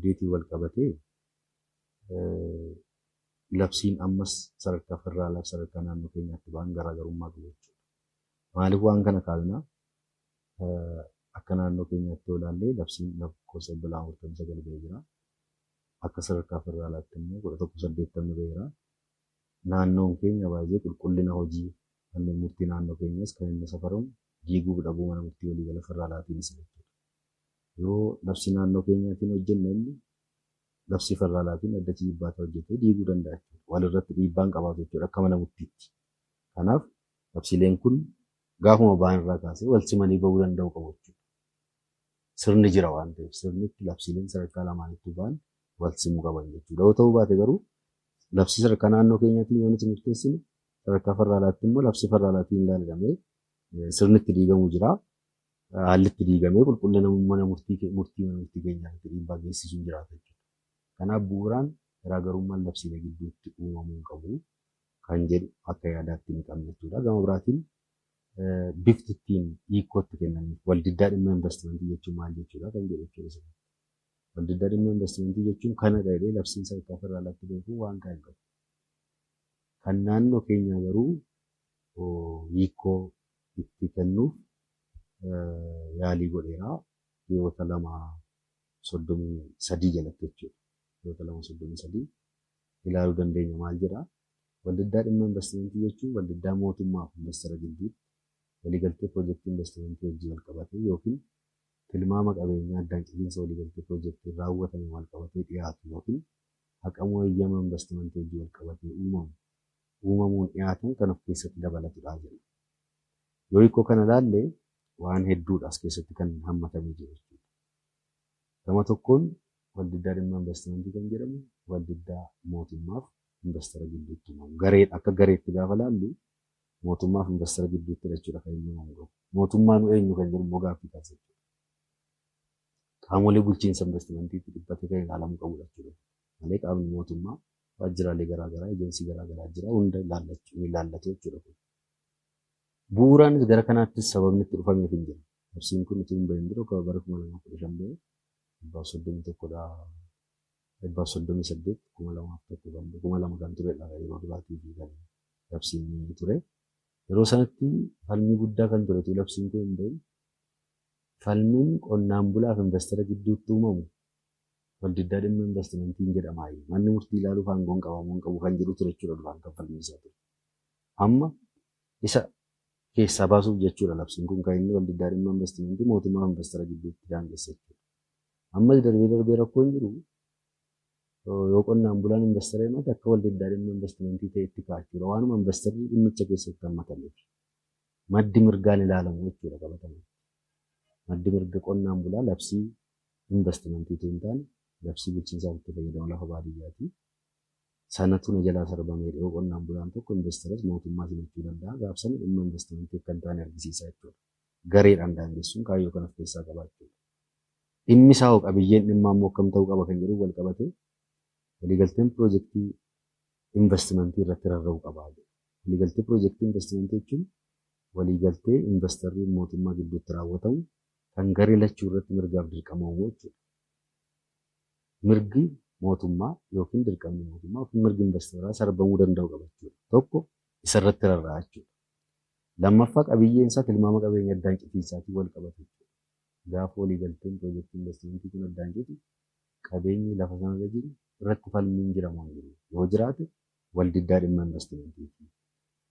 Dinagdeetiin wal qabatee labsiin ammas sadarkaa federaalaa fi sadarkaa naannoo keenyaatti ba'an garaagarummaa qabu jechuudha. Maaliif waan kana kaasnaa? Akka naannoo keenyaatti yoo ilaalle labsiin lakkoofsa 249 ba'ee jira. Akka sadarkaa federaalaatti immoo 1180 ba'eera. Naannoon keenya baay'ee qulqullina hojii manneen murtii naannoo keenyas kan inni safaramu diiguu dhabuu mana murtii waliigala federaalaatiinis jechuudha. Yoo labsii naannoo keenyaatiin hojjenne inni labsii federaalaatiin dhaddachi jibbaataa hojjetee diiguu danda'a jechuudha. Walirratti dhiibbaan qabaatu jechuudha akka mana murtiitti. Kanaaf labsiileen kun gaafuma ba'an irraa kaasee wal simanii bahuu danda'u qabu jechuudha. Sirni jira waan ta'eef sirnitti labsiileen sadarkaa lamaanitti ba'an wal simuu qaban jechuudha. Yoo ta'uu baate garuu labsii sadarkaa naannoo keenyaatiin yoo nuti murteessine sadarkaa federaalaatti immoo labsii federaalaatiin ilaalamee sirni itti diigamu jira. Haalli itti diigamee qulqullina mana murtii mana murtii keenyaa irratti dhiibbaa geessisuun jiraata jechuudha. Kanaaf bu'uuraan garaagarummaan labsiilee gidduutti uumamuu qabu kan jedhu akka yaadaatti ni qabna jechuudha. Gama biraatiin bifti ittiin hiikkootti kennaniif waldiddaa dhimma investimentii jechuun maal jechuudha kan jedhu jechuudha. Waldiddaa dhimma investimentii jechuun kana jedhee labsiin sadarkaa federaalaatti beeku waan kaa'e hin qabu. Kan naannoo keenyaa garuu hiikkoo itti kennuuf yaalii godheera. Keewwata 233 jalatti jechuudha. Keewwata 233 ilaaluu dandeenya maal jedhaa? Waldiddaa dhimma investimentii jechuun waldiddaa mootummaa fi investara gidduutti waliigaltee piroojeektii investimentii wajjin wal qabatee yookiin tilmaama qabeenyaa addaan citiinsa waliigaltee piroojeektiin raawwatame wal qabatee dhiyaatu yookiin haqamuu eeyyama investimentii wajjin wal qabatee uumamu uumamuun dhiyaatan kan of keessatti dabalatudha jedha. Yoo hiikoo kana ilaalle waan hedduudha as keessatti kan hammatamee jiru jechuudha. Gama tokkoon waldiddaa dhimma investimentii kan jedhamu waldiddaa mootummaaf investara gidduutti uumamu. Garee akka gareetti gaafa laallu mootummaaf investara gidduutti jechuudha kan inni uumamu qabu. Mootummaan eenyu kan jedhu immoo gaaffii kaasa jechuudha. Qaamolee bulchiinsa investimentiitti dhiphatee kan ilaalamuu qabudha jechuudha. Malee qaamni mootummaa waajjiraalee garaagaraa, ejensii garaagaraa jira hunda ilaallatu jechuudha kun. Bu'uuraanis gara kanaattis sababni itti dhufameef hin jiru. Labsiin kun utuu hin bahin dura bara 2015 bahe 131dha. 138 2001 kan 2000 kan turedha yeroo duraatii fi kan labsiin ture. Yeroo sanatti falmii guddaa kan ture utuu labsiin kun hin bahin falmiin qonnaan bulaa fi investara gidduutti uumamu waldiddaa dhimma investimentiin jedhama. Manni murtii ilaaluuf aangoon qabamuu hin qabu kan jedhu ture jechuudha duraan kan falmiisaa ture. Amma isa keessaa baasuuf jechuudha labsiin kun kan inni waldiddaa dhimma investimentii mootummaa fi investara gidduutti daangesse jechuudha. Ammas darbee darbee rakkoon jiru yoo qonnaan bulaan investara himate akka waldiddaa dhimma investimentii ta'etti kaa'achuudha. Waanuma investarri dhimmicha keessatti hammatameef maddi mirgaan ilaalamu jechuudha qabatama. Maddi mirga qonnaan bulaa labsii investimentii hin taane labsii bulchiinsaa itti fayyadama lafa baadiyyaati. Sanatu na jalaa sarbamee yoo qonnaan bulaan tokko investaras mootummaa simachuu danda'a. Gaaf sana dhimma investimentii akka hin taane argisiisa jechuudha. Gareedhaan daangessuun kaayyoo kan of keessaa qaba jechuudha. Dhimmi isaa hoo qabiyyeen dhimmaa immoo akkam ta'uu qaba kan jedhu wal qabatee waliigalteen piroojeektii investimentii irratti rarra'uu qaba. Waliigaltee piroojeektii investimentii jechuun waliigaltee investarrii mootummaa gidduutti raawwatamu kan garee lachuu irratti mirgaaf dirqama uumuu jechuudha. Mirgi mootummaa yookiin dirqamni mootummaa yookiin mirgi investaraa sarbamuu danda'u qaba jechuudha. Tokko isarratti rarra'a jechuudha. Lammaffaa qabiyyeen isaa tilmaama qabeenya addaan citiinsaatiin wal qabata jechuudha. Gaafa waliigalteen piroojeektii investimentii kun addaan citu qabeenyi lafa sanarra jiru irratti falmiin jira moo hin jiru? Yoo jiraate waldiddaa dhimma investimentiiti.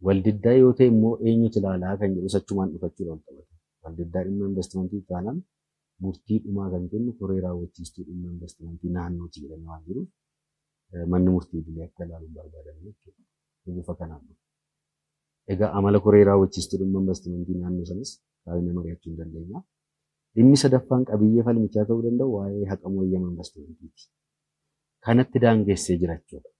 Waldiddaa yoo ta'e immoo eenyutu ilaalaa kan jedhu achumaan dhufachuudha wal qabata. Waldiddaa dhimma investimentii taanaan murtii dhumaa kan kennu koree raawwachiistuu dhimma investimentii naannooti jedhamee waan jiruuf manni murtii idilee akka ilaalu barbaadame jechuudha. Bifa kanaan dhufa. Egaa amala koree raawwachiistuu dhimma investimentii naannoo sanas kaasnee mari'achuu hin dandeenya. Dhimmi sadaffaan qabiyyee falmichaa ta'uu danda'u waa'ee haqamuu eeyyama investimentiiti. Kanatti daangessee jira jechuudha.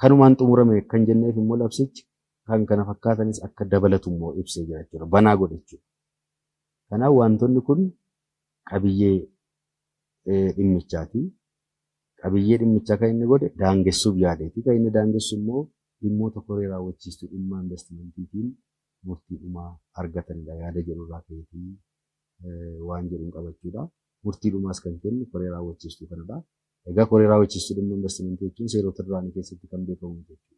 Kanumaan xumurame kan jenneef immoo labsichi kan kana fakkaatanis akka dabalatu immoo ibsee jira jechuudha. Banaa godhe jechuudha. Kanaaf wantoonni kun qabiyyee dhimmichaati. Qabiyyee dhimmichaa kan inni godhe daangessuuf yaadeeti. Kan inni daangessu immoo dhimmoota koree raawwachiistuu dhimma investimentiitiin murtii dhumaa argatanidha yaada jedhurraa ka'eetii waan jedhuun qabachuudha. Murtii dhumaas kan kennu koree raawwachiistuu kanadha. Egaa koree raawwachiistuu dhimma investimentii jechuun seerota duraanii keessatti kan beekamu jechuudha.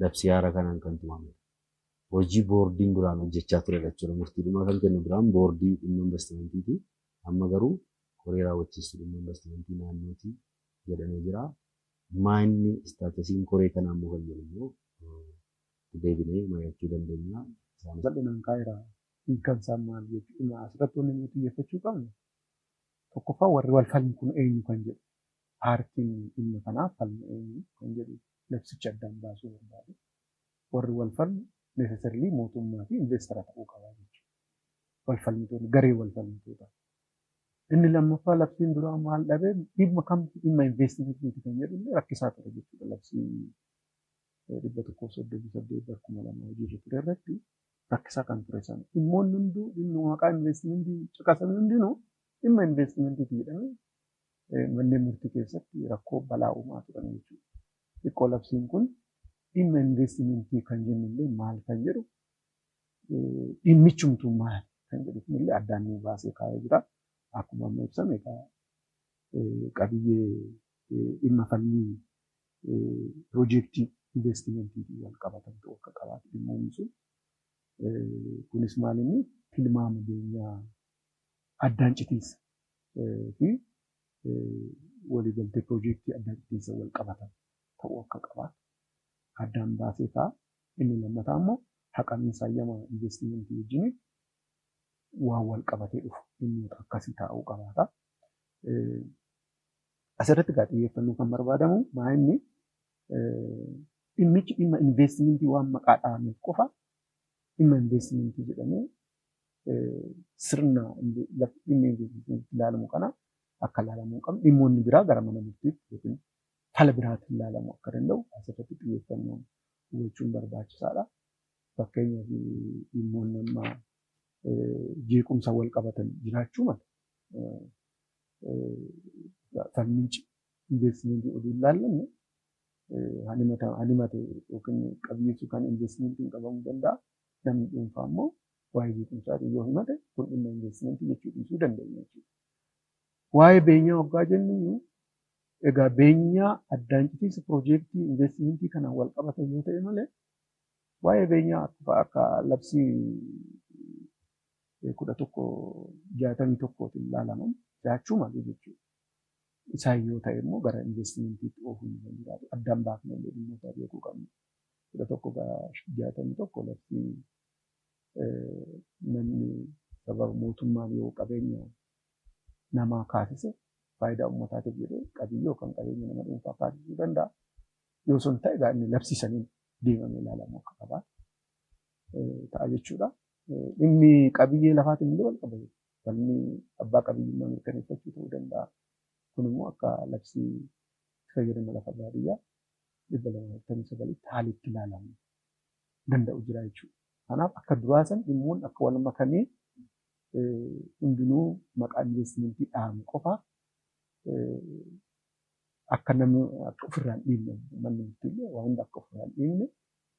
Labsii haaraa kanaan kan tumamedha. Hojii boordiin duraan hojjechaa turedha jechuudha. Murtii dhumaa kan kennu duraan boordii dhimma investimentiiti. Amma garuu koree raawwachiistuu dhimma investimentii naannooti jedhamee jira. Maanni staatusiin koree kanaa immoo kan jedhu immoo deebinee mari'achuu dandeenya. Bal'inaan kaa'eera. Hiikkaan isaa maal jechuudha. Asirratti wanti nuti xiyyeeffachuu qabnu tokkoffaa warri wal falmu kun eenyu kan jedhu, paartiin dhimma kanaaf falmu eenyu kan jedhu labsicha addaan baasuu barbaadu. Warri wal falmu necessarily mootummaa fi investara ta'uu qaba jechuudha. Wal falmitoonni garee wal falmitoota. Inni lammaffaa labsiin duraa maal dhabee dhimma kamtu dhimma investimentiiti kan jedhu illee rakkisaa ture jechuudha. Labsii 138 bara 2000 hojiirra ture irratti rakkisaa kan ture sana. Dhimmoonni hunduu dhimmi maqaa investimentii caqasame hundinuu dhimma investimentiiti jedhamee manneen murtii keessatti rakkoo balaa uumaa turan jechuudha. Xiqqoo labsiin kun dhimma investimentii kan jennu illee maal kan jedhu, dhimmichumtuu maal kan jedhu kunillee addaan nu baasee kaa'ee jira. Akkuma amma ibsame egaa qabiyyee dhimma falmii piroojeektii investimentiitiin wal qabatan ta'uu akka qabaatu dhimmoonni sun. Kunis maal inni tilmaama beenyaa addaan citiinsa fi waliigaltee piroojeektii addaan citiinsa wal qabatan ta'uu akka qabaatu addaan baasee kaa'a. Inni lammataa immoo haqamiinsa hayyama investimentii wajjin waan wal qabatee dhufu dhimmoota akkasii taa'uu qabaata. Asirratti egaa xiyyeeffannoo kan barbaadamu maa inni dhimmichi dhimma investimentii waan maqaa dhahameef qofa dhimma investimentii jedhamee sirna dhimma investimentii ilaalamu kana akka ilaalamuu hin qabne, dhimmoonni biraa gara mana murtiitti yookiin fala biraatiin ilaalamuu akka danda'u asirratti xiyyeeffannoo hubachuun barbaachisaadha. Fakkeenyaaf dhimmoonni amma jeequmsa wal qabatan jiraachuu mala. Falmiin investimentii oduu hin ilaallanne hanimate yookiin qabiyyee kan investimentiin qabamuu danda'a. Namni dhuunfaa immoo waa'ee jeequmsaatiin yoo himate kun dhimma investimentii jechuu dhiisuu dandeenya jechuudha. Waa'ee beenyaa waggaa jennu egaa beenyaa addaan citiinsa piroojeektii investimentii kanaan wal qabatan yoo ta'e malee waa'ee beenyaa akka labsii 1161tiin ilaalaman jiraachuu malu jechuudha. Isaan yoo ta'e immoo gara investimentiitti oofuun ni jiraatu. Addaan baafnee illee dhimmoota beekuu qabna. 1161 labsii namni sababa mootummaan yoo qabeenya namaa kaasise faayidaa uummataatiif jedhee qabiyyee yookaan qabeenya nama dhuunfaa kaasisuu danda'a. Yoo sun ta'e egaa inni labsiisaniin deemamee ilaalamuu akka qabaatu ta'a jechuudha. Dhimmi qabiyyee lafaatiin illee wal qabata. Falmi abbaa qabiyyummaa mirkaneeffachuu ta'uu danda'a. Kun immoo akka labsii fayyadama lafa baadiyyaa 249tti haala itti ilaalamuu danda'u jira jechuudha. Kanaaf akka duraa san dhimmoonni akka wal makamee hundinuu maqaa investimentii dhahame qofa akka namni akka ofirraa hin dhiibne, manni murtiillee waa hunda akka ofirraa hin dhiibne,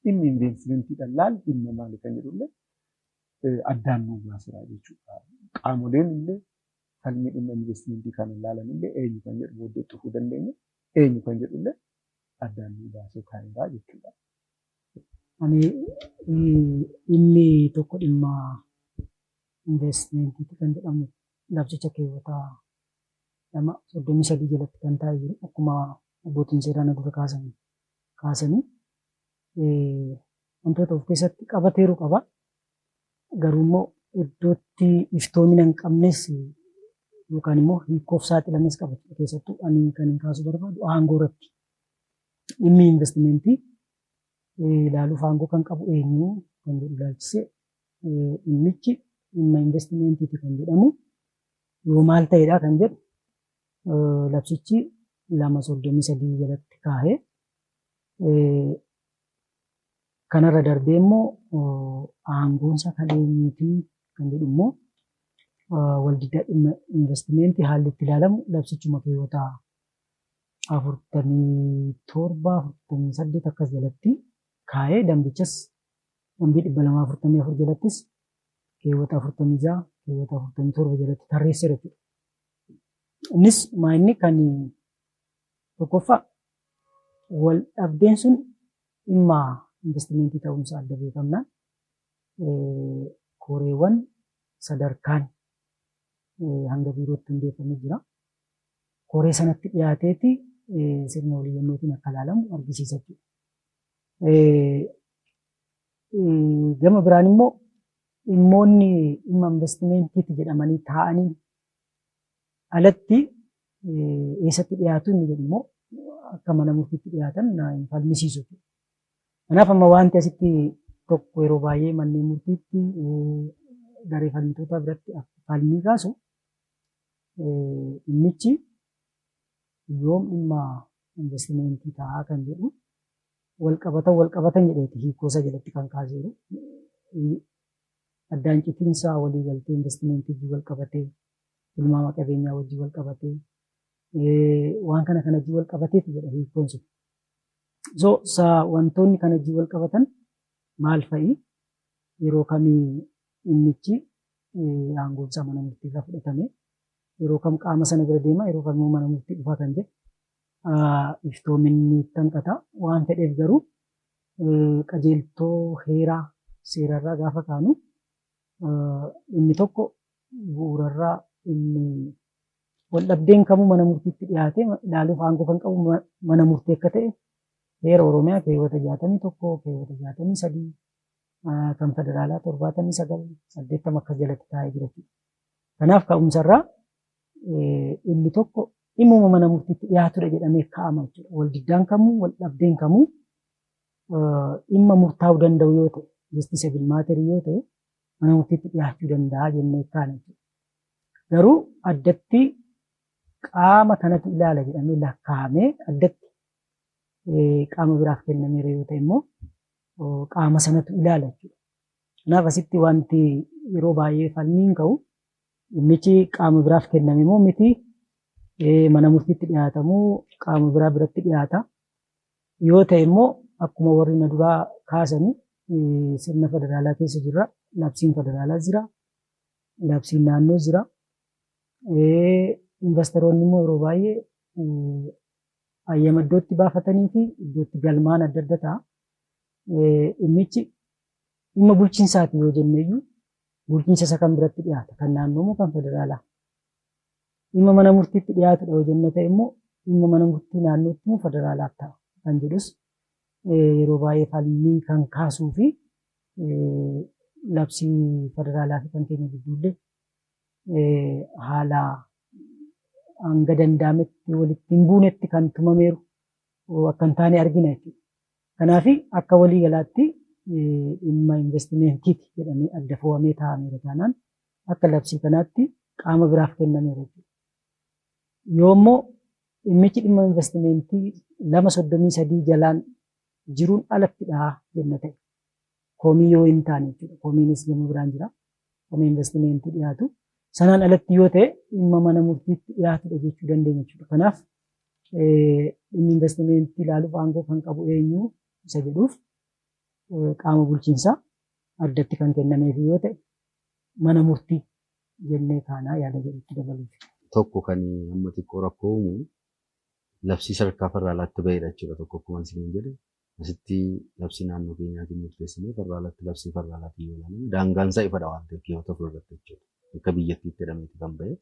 dhimmi investimentiidhaan laal dhimma maali kan jedhullee addaan nu baasira jechuudha. Qaamoleen illee falmii dhimma investimentii kana ilaalan illee eenyu kan jedhu booddee dhufuu dandeenya. Eenyu kan jedhu illee addaan nu baasee kaa'eera jechuudha. Ani dhimmi tokko dhimma investimentiiti kan jedhamu labsicha keewwataa 233 jalatti kan taa'ee jiru akkuma abbootiin seeraa na dura kaasanii wantoota of keessatti qabateeru qaba. Garuu immoo iddootti iftoomina hin qabnes yookaan immoo hiikkoof saaxilames qaba. Keessattuu ani kan hin kaasuu barbaadu aangoo irratti. Dhimmi investimentii ilaaluuf aangoo kan qabu eenyu kan jedhu ilaalchisee dhimmichi dhimma investimentiiti kan jedhamu yoo maal ta'edha kan jedhu labsichi 233 jalatti kaa'ee, kanarra darbee immoo aangoonsa kan eenyuuti kan jedhu immoo waldiddaa dhimma investimentii haalli itti ilaalamu labsichuma keewwataa 47, 48 akkas jalatti kaa'ee, dambichas dambii 244 jalattis keewwata 46 keewwata 47 jalatti tarreesseera jechuudha. Innis maayinni kan tokkoffaa wal dhabdeen sun dhimma investimentii ta'uunsaa adda beekamnaan koreewwan sadarkaan hanga biirootti hundeeffamee jira. Koree sanatti dhiyaateeti sirna waliyyannootiin akka ilaalamu argisiisa jechuudha. Gama biraan immoo dhimmoonni dhimma investimentiiti jedhamanii taa'anii alatti eessatti dhiyaatu inni jedhu immoo akka mana murtiitti dhiyaatan hin falmisiisu. Kanaaf amma wanti asitti tokko yeroo baay'ee manneen murtiitti garee falmitoota biratti falmii kaasu dhimmichi yoom dhimma investimentii ta'aa kan jedhu wal qabatan jedheeti hiikoosa jalatti kan kaaseeru. Addaan citiinsa walii galtee investimentii wajjin wal qabatee, tilmaama qabeenyaa wajjin wal qabatee, waan kana kana wajjin wal qabateeti jedha hiikoon sun. So wantoonni kana wajjin wal qabatan maal fa'i? Yeroo kamii dhimmichi aangoon isaa mana murtii irraa fudhatame, yeroo kam qaama sana bira deema, yeroo kam immoo mana murtii dhufaa kan jedhu iftoominni hanqata. Waan fedheef garuu qajeeltoo heeraa seerarraa gaafa kaanu inni tokko bu'uurarraa inni wal dhabdeen kamuu mana murtiitti dhiyaatee ilaaluuf aangoo kan qabu mana murtii akka ta'e heera Oromiyaa keewwata 61, keewwata 63, kan federaalaa 79, 80 akkas jalatti taa'ee jira jechuudha. Kanaaf ka'umsarraa inni tokko dhimmuma mana murtiitti dhiyaatudha jedhamee kaa'ama jechuudha. Wal diddaan kamuu, wal dhabdeen kamuu dhimma murtaa'uu danda'u yoo ta'e, justiciable matter yoo ta'e mana murtiitti dhiyaachuu danda'a jennee kaa'na jechuudha. Garuu addatti qaama kanatu ilaala jedhamee lakkaa'amee addatti qaama biraaf kennameera yoo ta'e immoo qaama sanatu ilaala jechuudha. Kanaaf asitti wanti yeroo baay'ee falmiin ka'u dhimmichi qaama biraaf kenname moo miti, mana murtiitti dhiyaatamoo qaama biraa biratti dhiyaata. Yoo ta'e immoo akkuma warri na duraa kaasanii sirna federaalaa keessa jirra. Labsiin federaalaa jira. Labsiin naannoo jira. Investoroonni immoo yeroo baay'ee hayyama iddootti baafatanii fi iddootti galmaan adda adda ta'a. Dhimmichi dhimma bulchiinsaati yoo jenneyyuu bulchiinsa isa kan biratti dhiyaata. Kan naannoo moo kan federaalaa? Dhimma mana murtiitti dhiyaatudha yoo jenne ta'e immoo dhimma mana murtii naannootti moo federaalaaf ta'a kan jedhus yeroo baay'ee falmii kan kaasuu fi labsii federaalaa fi kan keenya gidduullee haala hanga danda'ametti walitti hin buunetti kan tumameeru akka hin taane argina jechuudha. Kanaaf akka waliigalaatti dhimma investimentiiti jedhamee adda fo'amee taa'ameera taanaan akka labsii kanaatti qaama biraaf kennameera jechuudha. Yoo immoo dhimmichi dhimma investimentii 233 jalaan jiruun alattidha jenna ta'e komii yoo hin taane jechuudha. Komiinis gama biraan jira. Komii investimentii dhiyaatu. Sanaan alatti yoo ta'e dhimma mana murtiitti dhiyaatudha jechuu dandeenya jechuudha. Kanaaf dhimmi investimentii ilaaluuf aangoo kan qabu eenyu isa jedhuuf qaama bulchiinsaa addatti kan kennameef yoo ta'e mana murtii jennee kaanaa yaada jedhutti dabaluuf. Tokko kan amma xiqqoo rakkoo uumu labsii sadarkaa federaalaatti bahedha jechuudha. Tokko akkuma isiniin jedhe asitti labsii naannoo keenyaatiin murteessinee federaalaatti labsii federaalaatiin yoo ilaalamu daangaan isaa ifadha waan ta'eef keewwata 4 irratti jechuudha. Akka biyyattiitti jedhameeti kan bahe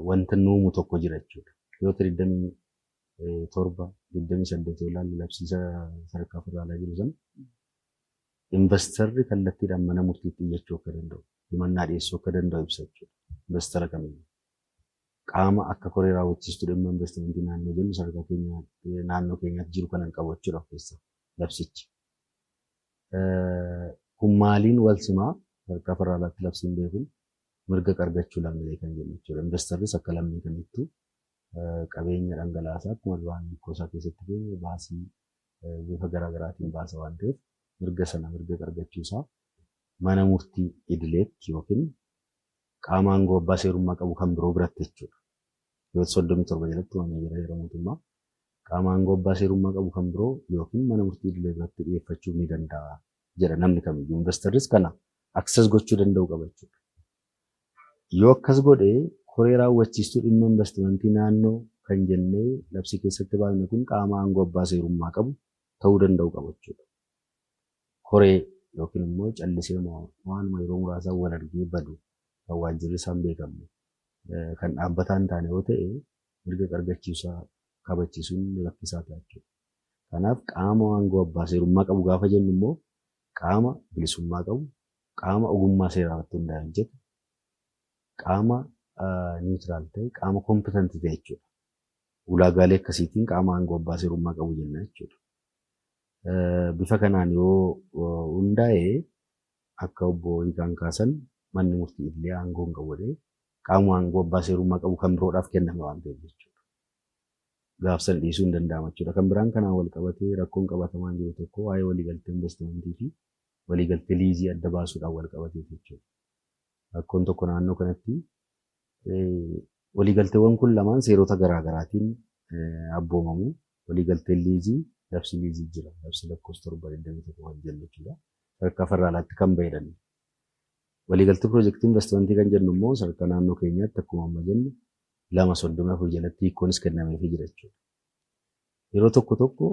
wanta nuumu tokko jira jechuudha. Keewwata 27, 28 yoo ilaalle labsii sadarkaa federaalaa jiru sana investarri kallattiidhaan mana murtiitti iyyachuu akka danda'u, himannaa dhiyeessuu akka danda'u ibsa jechuudha. Investara kamiyyuu. Qaama akka koree raawwachiistuu dhimma investimentii naannoo jennu sadarkaa keenya naannoo keenyaatti jiru kanan qabu jechuudha of keessaa labsichi. Kun maaliin wal simaa sadarkaa federaalaatti labsiin beekuun mirga argachuu lammiilee kan jennu jechuudha. Investarris akka lammii kamittuu qabeenya dhangalaasaa akkuma duraan hiikkoo keessatti keenya baasii bifa garaagaraatiin baasa waan ta'eef mirga sana mirga argachuu isaa mana murtii idileetti yookiin qaama aangoo abbaa seerummaa qabu kan biroo biratti jechuudha. Yoo 37 jalatti uumamee jira heera mootummaa qaama aangoo abbaa seerummaa qabu kan biroo yookiin mana murtii idilee biratti dhiyeeffachuu ni danda'a jedha namni kamiyyuu. Investarris kana access gochuu danda'u qaba jechuudha. Yoo akkas godhe koree raawwachiistuu dhimma investimentii naannoo kan jennee labsii keessatti baasne kun qaama aangoo abbaa seerummaa qabu ta'uu danda'u qaba jechuudha. Koree yookiin immoo callisee waanuma yeroo muraasaa wal argee badu kan waajjirri isaan beekamne kan dhaabbataa hin taane yoo ta'e mirga argachiisaa kabachiisuun rakkisaa ta'a jechuudha. Kanaaf qaama aangoo abbaa seerummaa qabu gaafa jennu immoo qaama bilisummaa qabu, qaama ogummaa seeraa irratti hundaa'e hojjetu, qaama neutral ta'e, qaama competent ta'e jechuudha. Ulaagaalee akkasiitiin qaama aangoo abbaa seerummaa qabu jenna jechuudha. Bifa kanaan yoo hundaa'e akka obbo Hiikaan kaasan manni murtii illee aangoo hin qabu jedhee qaama aangoo abbaa seerummaa qabu kan biroodhaaf kenname waan ta'eef jechuudha. Gaafsan dhiisuu hin danda'ama jechuudha. Kan biraan kanaan wal qabatee rakkoon qabatamaan jiru tokko waa'ee waliigaltee investimentii fi waliigaltee liizii adda baasuudhaan wal qabatee jechuudha. Rakkoon tokko naannoo kanatti waliigalteewwan kun lamaan seerota garaagaraatiin abboomamu. Waliigalteen liizii labsi liizii jira. Labsi lakkoofsa 721 kan jennu jechuudha. Sadarkaa federaalaatti kan bahedha. Waliigaltee piroojeektii investimentii kan jennu immoo sadarkaa naannoo keenyaatti akkuma amma jennu 234 jalatti hiikkoonis kennameefii jira jechuudha. Yeroo tokko tokko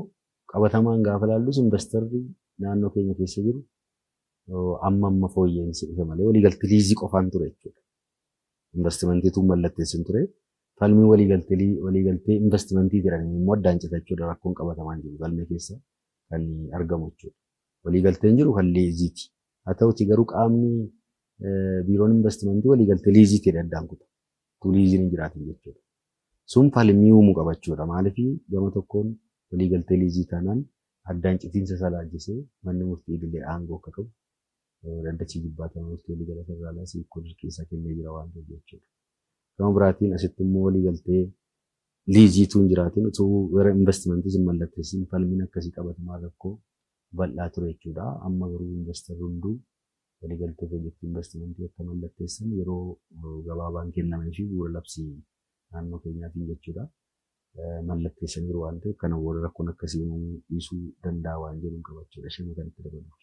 qabatamaan gaafa ilaallus investarri naannoo keenya keessa jiru amma amma fooyya'insi dhufe malee waliigaltee liizii qofaan ture jechuudha. Investimentiitu mallatteessin ture. Falmii waliigaltee investimentii jedhanii immoo addaan cita jechuudha. Rakkoon qabatamaan jiru galmee keessa kan argamu jechuudha. Waliigalteen jiru kan liiziiti. Haa ta'uti garuu qaamni biiroon investimentii waliigaltee liiziiti jedhee addaan kuta. Utuu liiziin hin jiraatin jechuudha. Sun falmii uumuu qaba jechuudha. Maaliif gama tokkoon waliigaltee liizii taanaan addaan citiinsa isaa laalchisee manni murtii idilee aangoo akka qabu dhaddachi jibbaatama murtii waliigala federaalaa hiikoo dirqisiisaa kennee jira waan ta'eef jechuudha. Gama biraatiin asitti immoo waliigaltee liiziitu hin jiraatin utuu gara investimentiis hin mallatteessin falmiin akkasii qabatamaa rakkoo bal'aa ture jechuudha. Amma garuu investarri hunduu waliigaltee piroojeektii investimentii akka mallatteessan yeroo gabaabaan kennamee fi bu'uura labsii naannoo keenyaatiin jechuudha. Mallatteessaniiru waan ta'eef kana booda rakkoon akkasii uumamuu dhiisuu danda'a waan jedhuun qaba jechuudha. Ishee kanatti dabaluuf.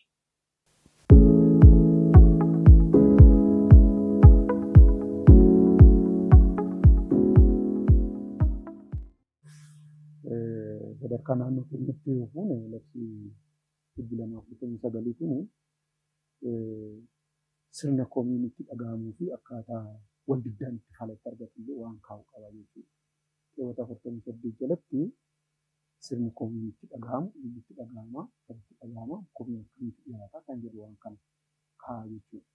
Sadarkaa naannoo keenyatti yoo fuune labsii 249 kun sirna komiin itti dhaga'amuu fi akkaataa wal diddaan itti haala itti argatu illee waan kaa'u qaba jechuudha. Keewwata 48 jalatti sirni komiin itti dhaga'amu, inni itti dhaga'ama, itti dhaga'ama, komiin akkamitti dhiyaata kan jedhu waan kana kaa'a jechuudha.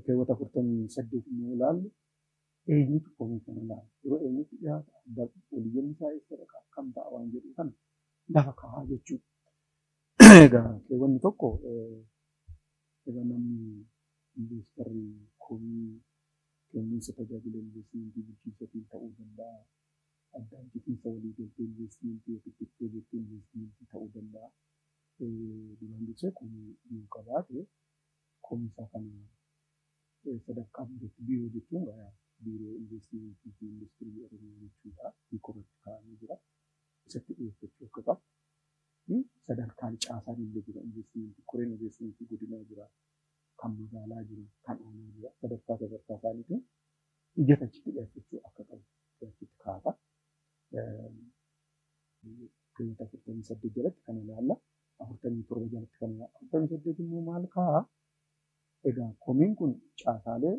Keewwata 48 immoo ilaallu eenyutu komii kana ilaala? Yeroo eenyutu dhiyaata? Waliyyanni isaa eessa dhaqa? Akkam ta'a waan jedhu kana lafa kaa'a jechuudha. Egaa keewwanni tokko egaa namni investarri komii kenniinsa tajaajila investimentii bulchiinsatiin ta'uu danda'a. Addaan citiinsa waliigaltee investimentii yookiin piroojeektii investimentii ta'uu danda'a. Duraan dursee komii yoo qabaate komii isaa kana sadarkaa biirootti biiroo jechuun biiroo investimentii fi industirii Oromiyaa jechuudha. Hiikoo irratti kaa'amee jira. Isatti dhiyeeffachuu akka qabu. Sadarkaan caasaan illee jira. Investimentii koreen investimentii godinaa jira. Kan magaalaa jira. Kan aanaa jira. Sadarkaa sadarkaa isaaniitiin iyyata achitti dhiyeeffachuu akka qabu achitti kaa'ata. Keewwata 48 jalatti kana ilaalla. 47 jalatti kana ilaalla. 48 immoo maal kaa'a? Egaa komiin kun caasaalee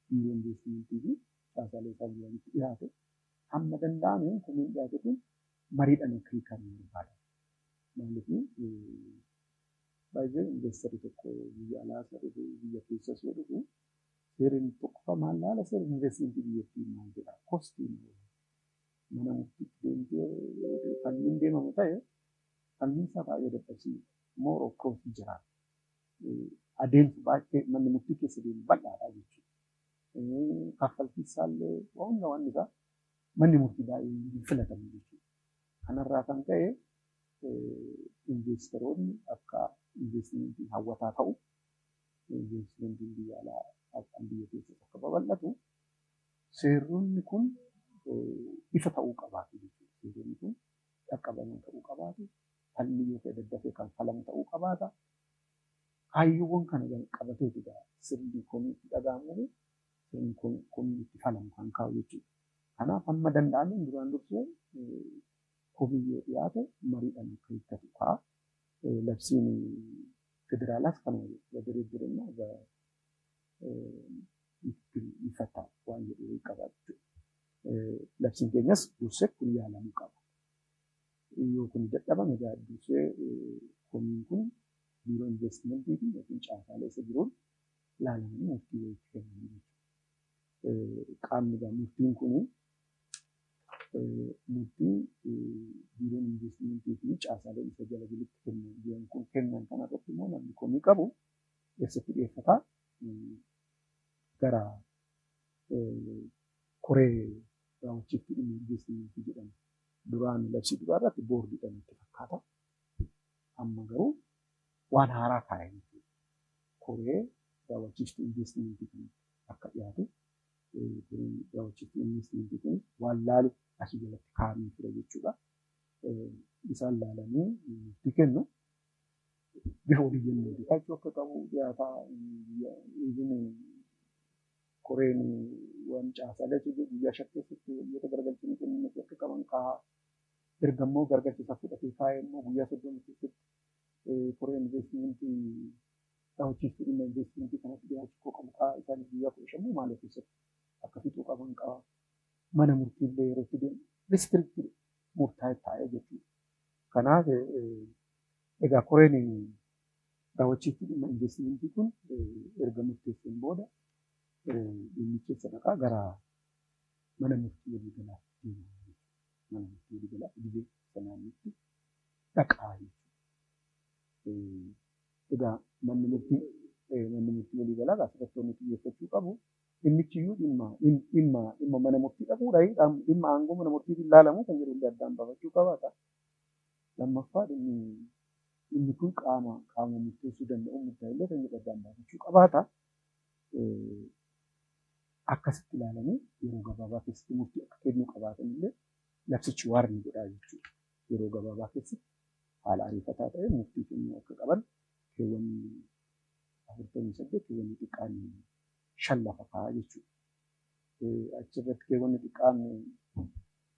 biiroo investimentii fi caasaalee isaan jiranitti dhiyaate hamma danda'ameen komiin dhiyaate kun mariidhaan akka hiikamu barbaada. Maaliif baay'ee investarri tokko biyya alaas yoo dhufu biyya keessas yoo dhufu seerri tokkoffaa maal laala seerri investimentii biyyattii maal jedha kostiin mana murtiitti deemtee falmiin deemamu ta'e falmiin isaa baay'ee dadhabsiisa. More of procedure adeemsa baay'ee manni murtii keessa deemu bal'aadha jechuudha. Kaffaltii isaallee waan hunda waan isaa manni murtii baay'ee hin filatamu jechuudha. Kanarraa kan ka'e investoroonni akka investimentiin hawwataa ta'u investimentiin biyya alaa akka biyya keessas akka babal'atu seeronni kun ifa ta'uu qabaatu jechuudha. Seeronni kun dhaqqabamaa ta'uu qabaatu. Falmi yoo ta'e daddafee kan falamu ta'uu qabaata. Kaayyoowwan kana qabateeti egaa sirni komii itti dhaga'amuu fi sirni komii itti falamu kan kaa'u jechuudha. Kanaaf hamma danda'ameen duraan dursee komii yoo dhiyaate mariidhaan akka hiikkatu kaa'a. Labsiin federaalaas kanuma jedhu በድርድርና ይፈታል waan jedhu qaba jechuudha. Labsiin keenyas dursee kun yaalamuu qaba. Yoo kun dadhabame egaa dursee komiin kun biiroo investimentii yookiin caasaalee isa jiruun ilaalamanii murtii wayiitti kennamuu jechuudha. Qaamni egaa murtiin kun murtii biiroon investimentii fi caasaalee isa jala jirutti kennan jiran kun kennan kanarratti immoo namni komii qabu eessatti dhiyeeffataa gara koree raawwachiiftuu dhimma investimentii jedhamu. Duraan labsii duraa irratti boordiidhaan itti fakkaata. Amma garuu waan haaraa kaa'e jechuudha. Koree raawwachiiftuu investimentii kan akka dhiyaatu koreen raawwachiiftuu investimentii kun waan laalu asii jalatti kaa'amee ture jechuudha. Isaan laalanii murtii kennu. Bifa oliyyannoo dhiyaachuu akka qabu dhiyaataa koreen waan caasaalee guyyaa 5 keessatti biyyoota garagalchanii kennu akka qaban kaa'aa. Erga immoo garagalcha isaa fudhatee kaa'ee immoo guyyaa 30 keessatti koreen investimentii raawwachiiftuu dhimma investimentii kanatti dhiyaachuu qabu kaa'aa. Isaanis guyyaa 15 maal keessatti akka fixuu qaban kaa'aa. Mana murtii illee yeroo itti deemu restricted murtaa'e taa'ee jechuudha. Kanaaf egaa koreen raawwachiiftuu dhimma investimentii kun erga murteesseen booda dhimmicha sadarkaa gara mana murtii waliigalaa deema. Mana murtii waliigalaa idilee sanaanitti dhaqaa jechuudha. Egaa manni murtii waliigalaa asirratti wanti xiyyeeffachuu qabu dhimmichiyyuu dhimma mana murtii dhaquudha. Dhimma aangoo mana murtiitiin ilaalamu kan jedhu illee addaan baafachuu qabaata. Lammaffaa dhimmi kun qaama murteessuu danda'u murtaa'ellee kan jedhu addaan baafachuu qabaata. Akkasitti ilaalanii yeroo gabaabaa keessatti murtii akka kennuu qabaatan illee labsichi waarni godhaa jechuudha. Yeroo gabaabaa keessatti haala ariifataa ta'e murtii kennuu akka qaban keewwanni 48 keewwanni xiqqaan 5 lafa kaa'aa jechuudha. Achirratti keewwanni xiqqaan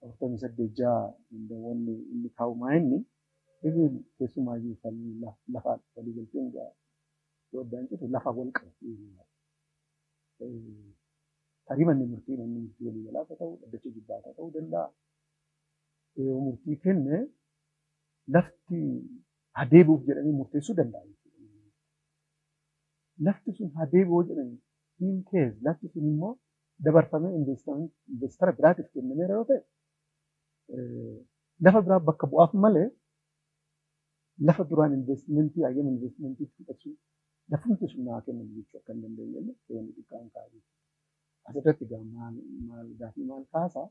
48 6 wanni inni kaa'u maa inni keessumaayyuu lafaan waliigalteen yoo addaan citu lafa wal qabatu. Tarii manni murtii waliigalaa haa ta'u, dhaddacha jibbaataa ta'uu danda'a. Yoo murtii kenne lafti haa deebi'uuf jedhanii murteessuu danda'a jechuudha. Lafti sun haa deebi'uu jedhanii in case lafti sun immoo dabarfamee investara biraatiif kennameera yoo ta'e lafa biraa bakka bu'aaf malee lafa duraan investimentii hayyama investimentii fudhachuu lafumti sun naa kennamu jechuu akka hin dandeenye illee wanni xiqqaan kaa'e jechuudha. Asirratti egaa maal gaafii maal kaasaa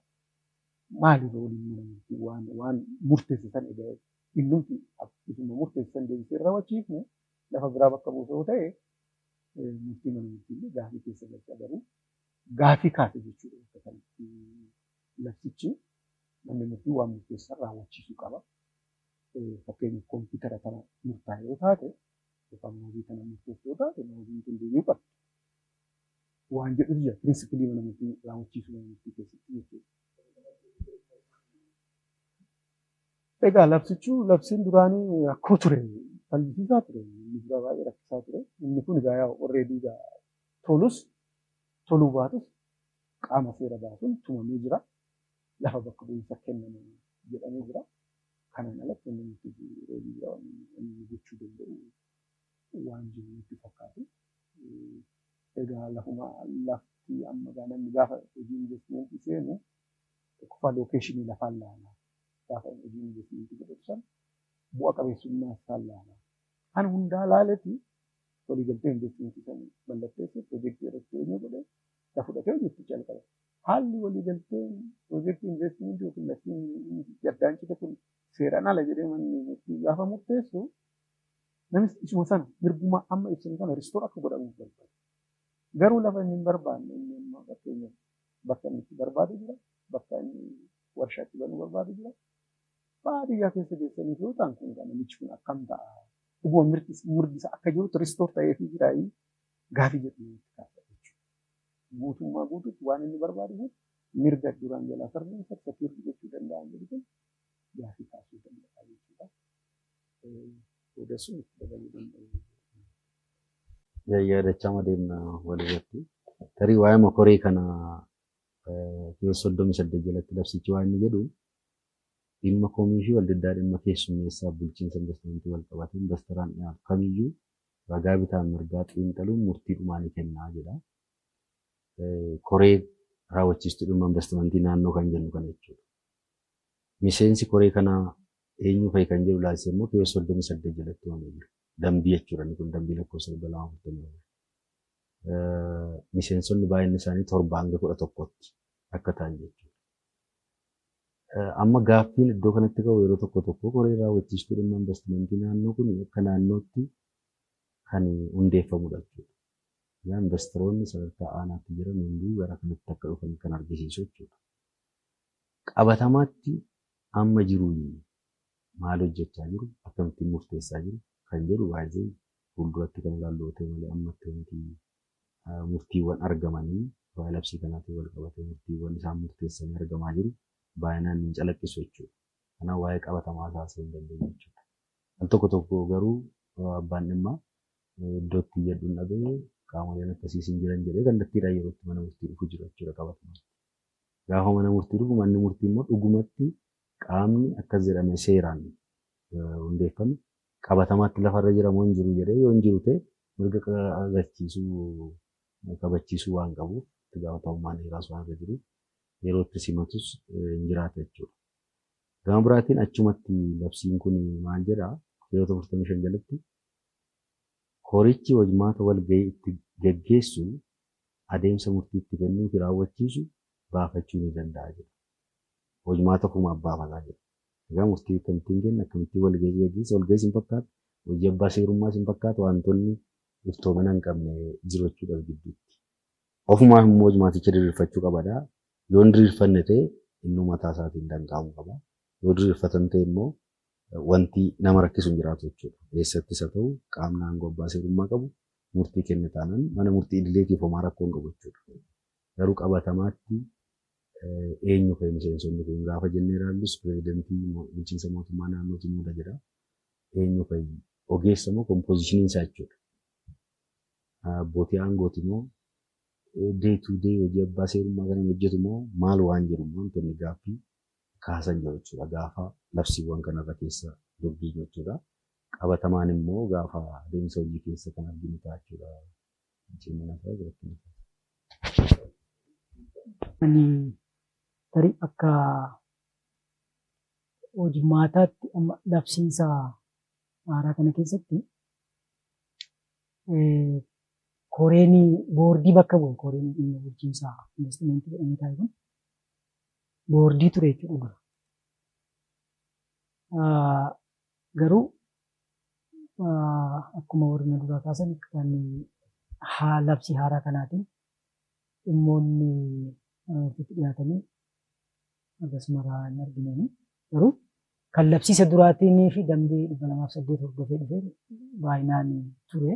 maalirra waliin mana murtii waan murteesse san egaa innumti isuma murteesse san deebisee raawwachiifne lafa biraa bakka buusoo ta'e murtii mana murtii illee gaafii keessa galcha garuu gaafii kaase jechuudha bakka kanatti labsichi manni murtii waan murteessan raawwachiisuu qaba. Fakkeenyaaf kompiitara kana murtaa'e yoo taate yookaan moobii kana murteessu yoo taate moobiin kun deebi'uu qaba. Waan jedhutu jira pirinsipilii mana murtii raawwachiisuu mana murtii keessatti jechuudha. Egaa labsiin duraanii rakkoo ture, falmisiisaa ture, inni dura baay'ee rakkisaa ture. Inni kun egaa yaa already egaa tolus toluu baatus qaama seera baasuun tumamee jira. Lafa bakka bu'iinsa kennama jedhamee jira. Kanaan alatti inni murtii jira inni gochuu danda'u waan jiru nutti fakkaatu. Egaa lafuma lafti amma egaa namni gaafa hojii investimentii seenu tokkoffaa lookeeshinii lafaan laala. Gaafa hojii investimentii godhatu sana bu'a qabeessummaa isaan laala. Kan hundaa laaleti waliigaltee investimentii sana mallatteessee piroojeektii irratti eenyu godhee isa fudhatee hojiitti calqaba. Haalli waliigalteen piroojeektii investimentii yookiin lafti addaan cite kun seeraan ala jedhee manni murtii gaafa murteessu namni isuma sana mirguma amma ibsine kana ristoor akka godhamuuf barbaada. Garuu lafa inni hin barbaanne inni amma fakkeenyaaf bakka inni itti barbaadu jira, bakka inni warshaa itti banuu barbaadu jira. Baadiyyaa keessa geessanii yoo ta'an kun egaa namichi kun akkam ta'a? Dhuguma mirgi isaa akka jirutti restore ta'eefii jiraayii gaafii jedhu namatti kaasa jechuudha. Guutummaa guutuutti waan inni barbaadu kun mirga duraan jalaa sarbame secure jechuu danda'an jedhu kun gaafii kaasuu danda'a jechuudha. Booda sun itti dabaluu danda'u. Yaadachaa adeemna walirratti. Tarii waa'ee mokoree kana keessa 38 jalatti labsichi waan inni jedhu dhimma komii fi waldiddaa dhimma keessummeessaa bulchiinsa investimentii wal qabatee investoraan dhiyaatu kamiyyuu ragaa bitaa mirgaa xiinxaluun murtii dhumaa ni kennaa jedha. Koree raawwachiistuu dhimma investimentii naannoo kan jennu kana jechuudha. Miseensi koree kanaa eenyu fa'i kan jedhu ilaalchisee immoo keessa 38 jalatti waamee jira. Dambii jechuudha inni kun dambii lakkoofsa 244. Miseensonni baay'inni isaanii 7 hanga 11tti akka ta'an jechuudha. Amma gaaffiin iddoo kanatti ka'u yeroo tokko tokko koree raawwachiistuu dhimma investimentii naannoo kun akka naannootti kan hundeeffamudha jechuudha. Yaa investoroonni sadarkaa aanaatti jiran hunduu gara kanatti akka dhufan kan argisiisu jechuudha. Qabatamaatti amma jiru maal hojjechaa jiru, akkamittiin murteessaa jiru kan jedhu baay'ee fuulduratti kan ilaallu ta'e malee ammatti wanti murtiiwwan argamanii waa'ee labsii kanaatiin wal qabatee murtiiwwan isaan murteessanii argamaa jiru baay'inaan hin calaqqisu jechuudha. Kanaaf waa'ee qabatamaa haasa'uu hin dandeenyu jechuudha. Al tokko tokko garuu abbaan dhimmaa iddoo itti iyyadhu hin dhabee qaamoleen akkasiis hin jiran jedhee kallattiidhaan yeroo itti mana murtii dhufu jiru jechuudha qabatamaatti. Gaafa mana murtii dhufu manni murtii immoo dhugumatti qaamni akkas jedhame seeraan hundeeffame qabatamaatti lafarra jira moo hin jiru jedhee yoo hin jiru ta'e mirga agarsiisuu kabachiisuu waan qabuuf itti gaafatamummaan heeraas waan irra jiruuf yeroo itti simatus hin jiraata jechuudha. Gama biraatiin achumatti labsiin kun maal jedhaa yeroo 45 jalatti korichi hojmaata walgahii itti geggeessu adeemsa murtii itti kennuu fi raawwachiisu baafachuu ni danda'a jedha. Hojmaata ofumaaf baafataa jedha. Egaa murtii akkamittiin kenna, akkamittiin walgahii geggeessa, walgahiis hin fakkaatu, hojii abbaa seerummaas hin fakkaatu, wantoonni iftoomina hin qabne jiru jechuudha gidduutti. Ofumaaf immoo hojmaaticha diriirfachuu qabada. Yoo hin diriirfanne ta'e innuu mataa isaatiin danqamuu qaba. Yoo diriirfatan ta'e immoo wanti nama rakkisu hin jiraatu jechuudha. Eessattis haa ta'u qaamni aangoo abbaa seerummaa qabu murtii kenne taanaan mana murtii idileetiif homaa rakkoo hin qabu jechuudha. Garuu qabatamaatti eenyu fa'i miseensonni kun gaafa jennee ilaallus pireezidantii bulchiinsa mootummaa naannootu muuda jedha. Eenyu fa'i ogeessa moo kompoozishiniin isaa jechuudha. Abbootii aangooti moo day to day hojii abbaa seerummaa kana hojjetu moo maal waan jedhu wantoonni gaaffii kaasan jiru jechuudha. Gaafa labsiiwwan kanarra keessa dubbisnu jechuudha. Qabatamaan immoo gaafa adeemsa hojii keessa kan arginu ta'a jechuudha. Cimina isaa rakkina isaa. Ani tarii akka hojmaataatti amma labsiisa haaraa kana keessatti koreen boordii bakka bu'e koreen dhimma bulchiinsa investimentii jedhamee taa'e kun boordii ture jechuudha dura. Garuu akkuma warri na duraa kaasan kan labsii haaraa kanaatiin dhimmoonni ofitti dhiyaatanii akkasuma hin arginanii garuu kan labsiisa duraatiin fi dambii 208 hordofee dhufee baay'inaan ture.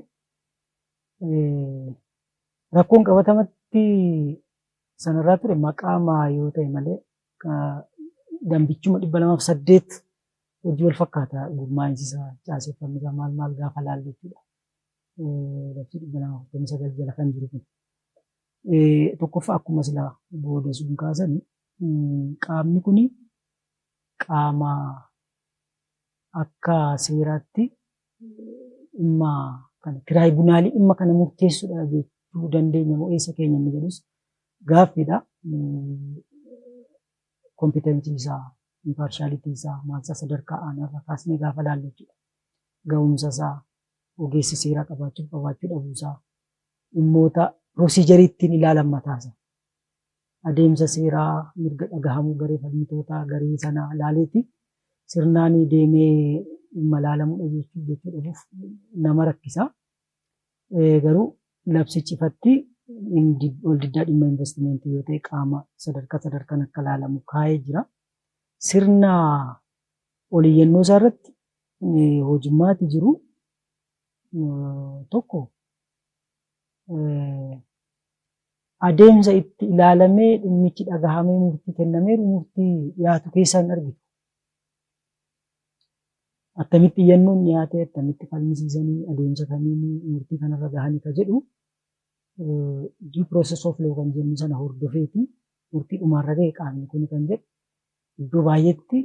Rakkoon qabatamatti sanarraa ture maqaa yoo ta'e malee dambichuma 208 hojii wal fakkaata gurmaa'insi isaa caaseffamni isaa maal maal gaafa laallu jechuudha. Labsii 249 jala kan jiru kun. Tokkoffaa akkuma silaa booda sun kaasan qaamni kuni qaama akka seeraatti dhimma kana tiraayibunaalii dhimma kana murteessudha jechuu dandeenya moo eessa keenya inni jedhus gaaffiidha. Kompiitensii isaa, impartiality isaa, maal isaa sadarkaa aanaarraa kaasnee gaafa laallu jechuudha. Ga'umsa isaa, ogeessa seeraa qabaachuu qabaachuu dhabuu isaa, dhimmoota procedure ittiin ilaalan mataasaa. Adeemsa seeraa mirga dhagahamuu garee falmitootaa garee sanaa ilaaleeti sirnaan deemee dhimma ilaalamudha jechuu dhabuuf nama rakkisa. Garuu labsichi ifatti waldiddaa dhimma investimentii yoo ta'e qaama sadarkaa sadarkaan akka ilaalamu kaa'ee jira. Sirna oliyyannoo isaa irratti hojmaati jiru Tokko adeemsa itti ilaalamee dhimmichi dhagahamee murtii kennameeru murtii dhiyaatu keessaa hin argitu. Attamitti iyyannoon dhiyaate, attamitti falmisiisanii, adeemsa kamiin murtii kanarra gahanii ka jedhu due process of law kan jennu sana hordofeeti murtii dhumaarra gahe qaamni kun kan jedhu iddoo baay'eetti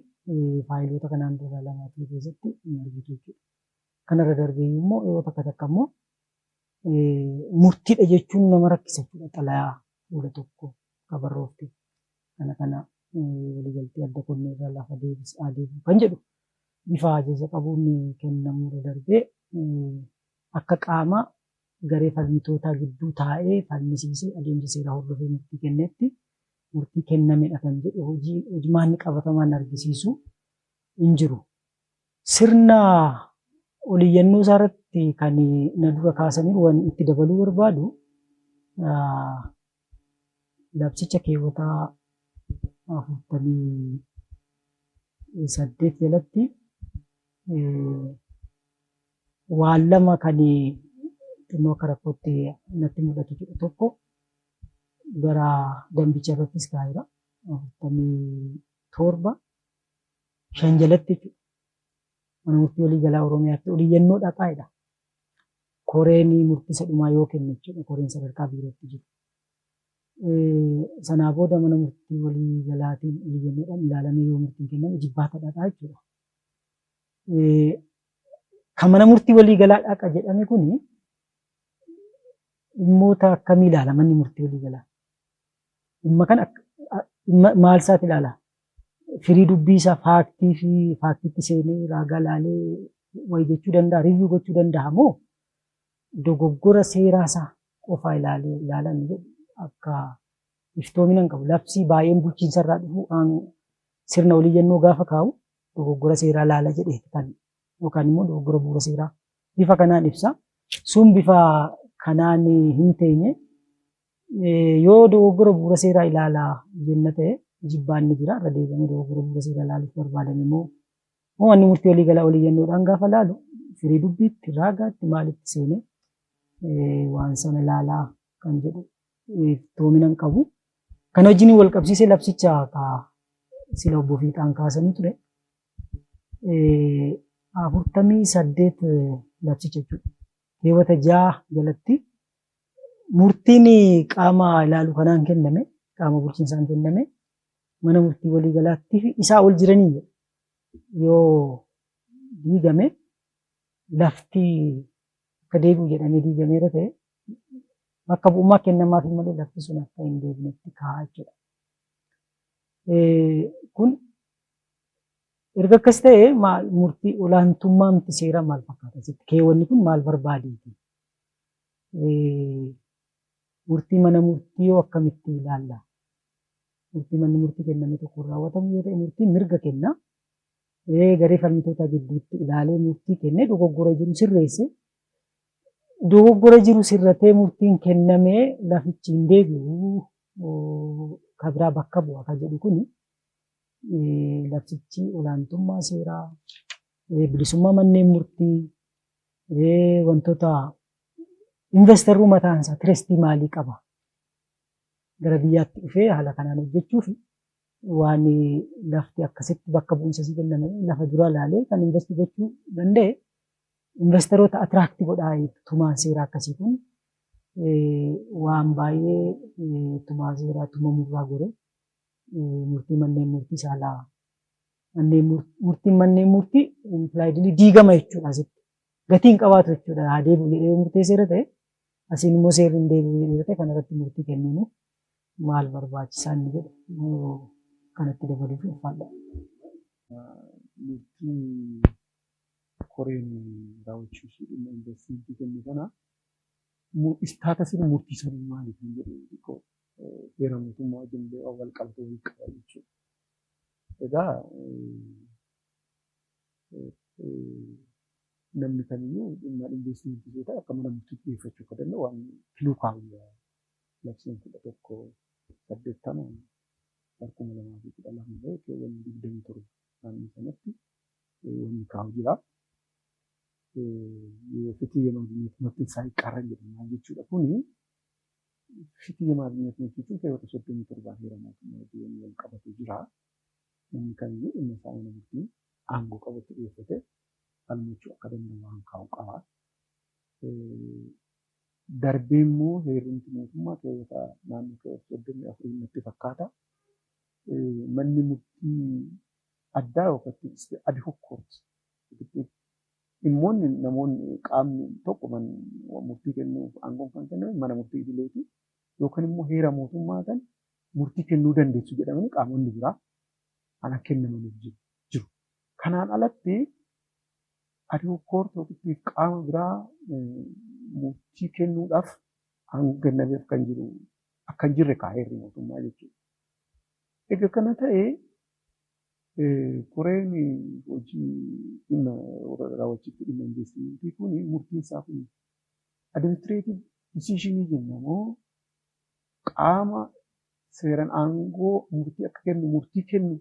faayiloota kanaan dura ilaalamaa ture keessatti hin argitu jechuudha. Kanarra darbee immoo yeroo takka takka immoo murtiidha jechuun nama rakkisa jechuudha. Xalayaa fuula tokko kabarroofte kana kana waliigaltee adda qonnee irraa lafa deebis adeemu kan jedhu bifa ajaja qabuun kennamuurra darbee akka qaama garee falmitootaa gidduu taa'ee falmisiisee adeemsa seeraa hordofee murtii kennetti murtii kennamedha kan jedhu hojii hojimaanni qabatamaan argisiisu hin jiru. Sirna oliyyannoo isaa irratti kan na dura kaasanii waan itti dabaluu barbaadu labsicha keewwataa 48 jalatti waan lama kan xinnoo akka rakkootti natti mul'atu jedhu tokko gara dambicha irrattis kaa'eera. 47(5) jalatti jechuudha. Mana murtii waliigalaa Oromiyaatti oliyyannoo dhaqaa'edha. Koreen murtii isa dhumaa yoo kenne jechuudha. Koreen sadarkaa biirootti jiru. Sanaa booda mana murtii waliigalaatiin oliyyannoodhaan ilaalamee yoo murtiin kenname jibbaata dhaqaa jechuudha. Kan mana murtii waliigalaa dhaqa jedhame kuni dhimmoota akkamii ilaala manni murtii waliigalaa? Dhimma kana maal isaati ilaala? Firii dubbii isaa faaktii fi faaktiitti seenee raagaa ilaalee wayi jechuu danda'a, review gochuu danda'a moo dogoggora seeraa isaa qofaa ilaalee ilaalan jedhu akka iftoomina hin qabu. Labsii baay'een bulchiinsa irraa dhufu sirna oliyyannoo gaafa kaa'u dogoggora seeraa ilaala jedhee kan yookaan immoo dogoggora bu'uura seeraa bifa kanaan ibsa. Sun bifa kanaan hin teenye yoo dogoggora bu'uura seeraa ilaalaa jenna ta'e jibbaan ni jira. Irra deebi'amee dogoggora bu'uura seeraa ilaaluuf barbaadame immoo manni murtii waliigalaa oliyyannoodhaan gaafa ilaalu firii dubbiitti raagaatti maalitti seenee waan sana ilaalaa kan jedhu iftoomina hin qabu. Kana wajjin wal qabsiisee labsicha sila obbo Fiixaan kaasanii ture. 48 labsicha jechuudha. Keewwata 6 jalatti murtiin qaama ilaalu kanaan kenname, qaama bulchiinsaan kenname mana murtii waliigalaatti fi isaa ol jiranii yoo diigame lafti akka deebi'u jedhamee diigameera ta'e bakka bu'ummaa kennamaaf malee lafti sun akka hin deebinetti kaa'a jechuudha. Kun erga akkas ta'e maal murtii olaantummaa miti seeraa maal fakkaata? Keewwanni kun maal barbaadeeti? Murtii mana murtii yoo akkamitti ilaalla? Murtii manni murtii kenname tokko raawwatamu yoo ta'e murtiin mirga kenna. Garee falmitootaa gidduutti ilaalee murtii kennee dogoggora jiru sirreesse. Dogoggora jiru sirratee murtiin kennamee lafichi hin deebi'u ka biraa bakka bu'a ka jedhu kuni labsichi olaantummaa seeraa, bilisummaa manneen murtii, wantoota investarruu mataan isaa tirestii maalii qaba? Gara biyyaatti dhufee haala kanaan hojjechuuf waan lafti akkasitti bakka bu'umsa sii kenname lafa dura ilaalee kan investi gochuu danda'e investaroota attract godhaa tumaan seeraa akkasii kun waan baay'ee tumaa seeraa tumamurraa gore murtii manneen murtii saalaa murtiin manneen murtii impliedly diigama jechuudha asitti. Gatii hin qabaatu jechuudha. Haa deebi'u jedhee yoo murteesseera ta'e asiin immoo seerri hin deebi'u jedhee ta'e kanarratti murtii kennuun maal barbaachisaa inni jedhu kanatti dabaluuf ulfaadha. Murtii koreen raawwachiisuu dhimma investimentii kenne kana status-iin murtii sanii maali kan jedhu xiqqoo heera mootummaa wajjin wal qabatu wayii qaba jechuudha. Egaa namni kamiyyuu dhimma investimentii yoo ta'e akka mana murtiitti dhiyeeffachuu akka danda'u waan filuu kaawwa labsiin 1180 bara 2012 bahee keewwanni 27 naannoo sanatti wanni kaa'u jira. ፍትህ የማግኘት መብትን ሳይቃረን jedhama jechuudha. Kuni ፍትህ የማግኘት መብት jechuun keewwata 37 heera mootummaa wajjin wal qabatu jira. Namni kamiyyuu dhimma isaa mana murtii aangoo qabutti dhiyeeffatee falmachuu akka danda'u waan kaa'u qaba. Darbee immoo heerumti mootummaa keewwata naannoo keewwata 34 natti fakkaata. Manni murtii addaa yookaan ad hoc court dhimmoonni namoonni qaamni tokko murtii kennuuf aangoon kan kenname mana murtii idileeti yookaan immoo heera mootummaa kan murtii kennuu dandeessu jedhamanii qaamonni biraa ana kennamaniif jiru. Kanaan alatti ad hoc court yookiin qaama biraa murtii kennuudhaaf aangoo kennameef kan jiru akka hin jirre kaa'eerri mootummaa jechuudha. Egaa kana ta'ee koreen hojii dhimma raawwachiiftuu dhimma investimentii kun murtiin isaa kun administrative decision jenna moo qaama seeraan aangoo murtii akka kennu murtii kennu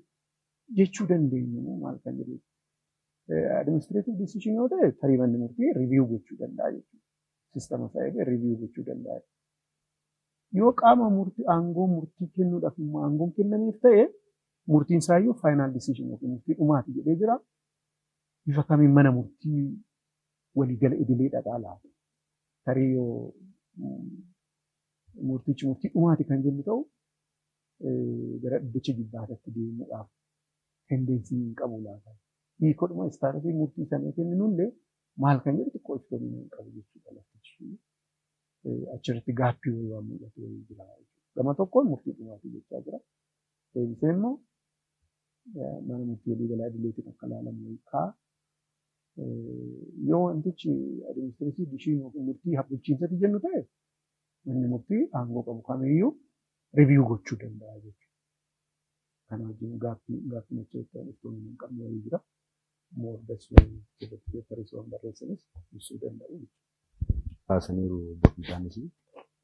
jechuu dandeenya moo maal kan jedhu. Administrative decision yoo ta'e tarii manni murtii review gochuu danda'a jechuudha. Sistema isaa eegee review gochuu danda'a. Yoo qaama murtii aangoo murtii kennuudhaaf immoo aangoon kennameef ta'e murtiin isaayyuu final decision yookiin murtii dhumaati jedhee jira. Bifa kamiin mana murtii waliigala idilee dhaqaa laata? Tarii yoo murtichi murtii dhumaati kan jennu ta'u gara dhaddacha jibbaatatti deemuudhaaf tendency hin qabu laata? Hiikodhuma status murtii sana kenninullee maal kan jedhu xiqqoo iftoomina hin qabu jechuudha laftichi. Achirratti gaaffii wayii waan mul'atu wayii jira jechuudha. Gama tokkoon murtii dhumaati jechaa jira. Deebisee immoo mana murtii waliigalaa idileetiin akka ilaalamu wayii kaa'a. Yoo wantichi administrative decision yookiin murtii bulchiinsatti jennu ta'e manni murtii aangoo qabu kamiyyuu review gochuu danda'a jechuudha. Kana wajjin gaaffiin achirratti waan iftoomina hin qabne wayii jira. Moordas irratti paperis waan barreessanis ibsuu danda'u jechuudha. Kaasaniiru boqotaanis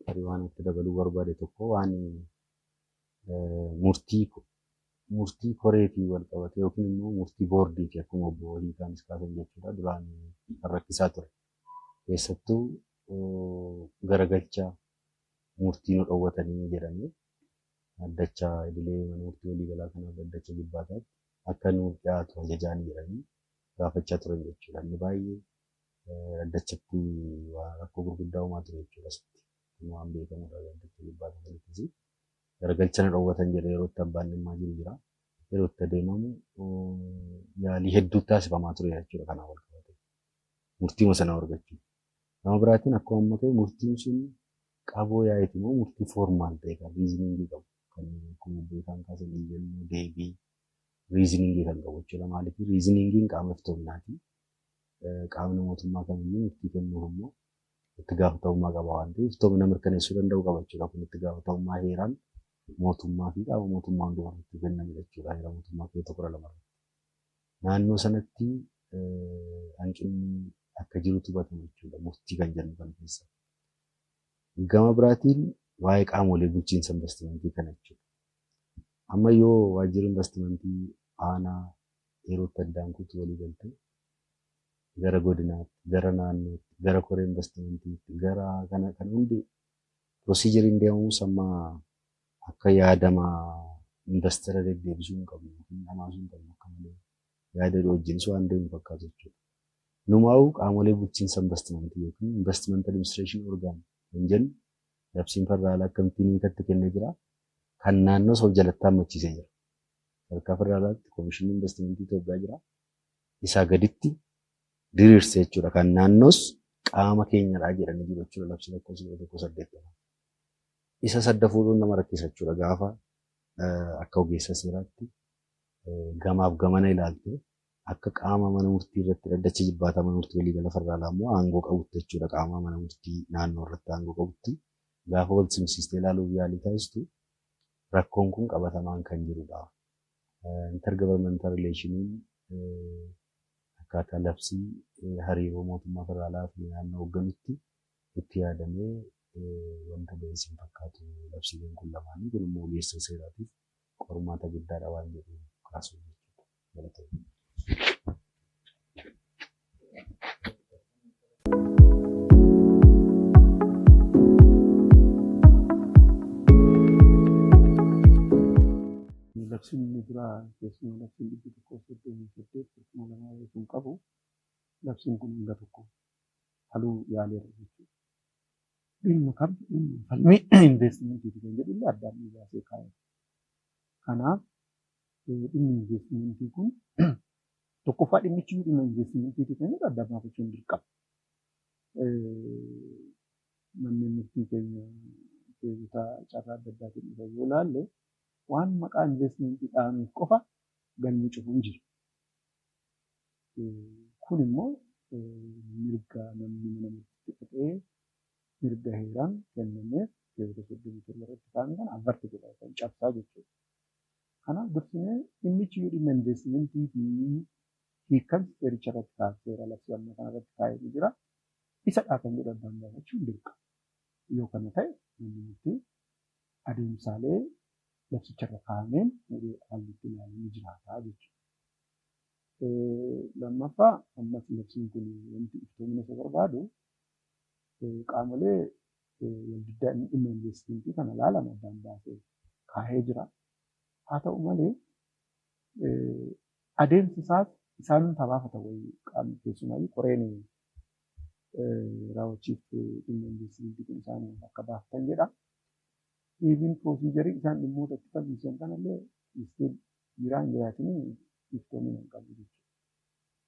tarii waan itti dabaluu barbaade tokko waan murtii koreetii wal qabate yookiin immoo murtii boordiiti akkuma obbo Hiikaanis kaasan jechuudha duraan kan rakkisaa ture. Keessattuu garagalcha murtii nu dhowwatanii jedhanii dhaddacha idilee mana murtii waliigalaa kanaaf dhaddacha jibbaataatti akka nuuf dhiyaatu ajajaan jedhanii gaafachaa turan jechuudha. Inni baay'ee dhaddachatti waan rakkoo gurguddaa uumaa ture jechuudha asitti. Kun waan beekamudha dhaddacha jibbaataa kanattis. Garagalcha nu dhowwatan jedhee yeroo itti abbaan dhimmaa jiru jira. Yeroo itti adeemamu yaalii hedduu taasifamaa ture jechuudha kanaan wal qabate. Murtiima sana argachuu. Gama biraatiin akkuma amma ta'e murtiin sun qaboo yaa'iiti immoo murtii formal ta'e kan reasoning qabu. Kan akkuma beekan kaasan iyyannoo deebii reasoning kan qabu jechuudha. Maaliif reasoningiin qaama iftoominaati. Qaamni mootummaa kamiyyuu murtii kennuuf immoo itti gaafatamummaa qaba waan ta'eef iftoomina mirkaneessuu danda'u qaba jechuudha. Kun itti gaafatamummaa heeraan mootummaa fi qaama mootummaa hundumaa irratti kennamedha jechuudha. Heera mootummaa keessa 12 irratti. Naannoo sanatti hanqinni akka jirutu hubatama jechuudha murtii kan jennu kana keessa. Gama biraatiin waa'ee qaamolee bulchiinsa investimentii kana jechuudha. Amma yoo waajjirri investimentii aanaa yerootti addaan kutu walii galte gara godinaatti, gara naannootti, gara koree investimentiitti, gara kana kan hundi proceduriin deemamus amma akka yaadama investara deddeebisuu hin qabnu yookiin dhamaasuu hin qabnu akka malee yaada wajjinis waan deemu fakkaatu jechuudha. Numaa'uu qaamolee bulchiinsa investimentii yookiin investment administration organ kan jennu labsiin federaalaa akkamittiin hiikatti kennee jira. Kan naannoo of jalatti hammachiisee jira. Sadarkaa federaalaatti komishinii investimentii Itoophiyaa jira. Isaa gaditti diriirse jechuudha. Kan naannoos qaama keenyadha jedhanii jiru jechuudha labsii lakkoofsa 180. Isa sadda fuudhuun nama rakkisa jechuudha gaafa akka ogeessa seeraatti gamaaf gamana ilaalte akka qaama mana murtii irratti dhaddacha jibbaataa mana murtii waliigala federaalaa immoo aangoo qabutti jechuudha qaama mana murtii naannoo irratti aangoo qabutti gaafa wal simsiistee ilaaluuf yaalii taasistu rakkoon kun qabatamaan kan jirudha. Intergovernmental relationiin akkaataa labsii hariiroo mootummaa federaalaa fi naannoo hoogganutti itti yaadamee wanta ba'ees hin fakkaatu labsiileen kun lamaanii kun immoo ogeessa seeraatiif qormaata guddaadha waan jedhu kaasuu jechuudha. Galatoomaa. Keessumaa labsiin 138/2000 sun qabu labsiin kun hanga tokko haluu yaaleera jechuudha. Dhimma kam dhimma falmii investimentiiti kan jedhu illee addaan nu baasee kaa'e. Kanaaf dhimmi investimentii kun tokkoffaa dhimmichi dhimma investimentiiti kan jedhu addaan baafachuun dirqama. Manneen murtii keenya keewwata carraa adda addaatiin dhufa yoo ilaalle waan maqaa investimentii dhahameef qofa galmi cufuun jiru. Kun immoo mirga namni mana murtiitti dhaqee mirga heeraan kennameef keewwata 37 irratti kaa'ame kana avvarti godha yookaan cabsaa jechuudha. Kanaaf dursinee dhimmichi yoo dhimma investimentii fi hiikamsi seericha irratti kaa'e seera labsii amma kana irratti kaa'ee jira. Isadhaa kan jedhu addaan baafachuun dirqama. Yoo kana ta'e manni murtii adeemsaalee labsicharra kaa'ameen haalli itti ilaalu ni jiraata jechuudha. Lammaffaa ammas labsiin kun wanti iftoomina isa barbaadu qaamolee waldiddaa dhimma investimentii kana ilaalan addaan baasee kaa'ee jira. Haa ta'u malee adeemsi isaas isaan tabaafata wayii qaamni keessumaayyuu qoreen raawwachiiftuu dhimma investimentii kun isaan akka baaftan jedha. Even procedure isaan dhimmoota itti falmisiisan kanallee still jiraa hin jiraatin iftoomina hin qabu jechuudha.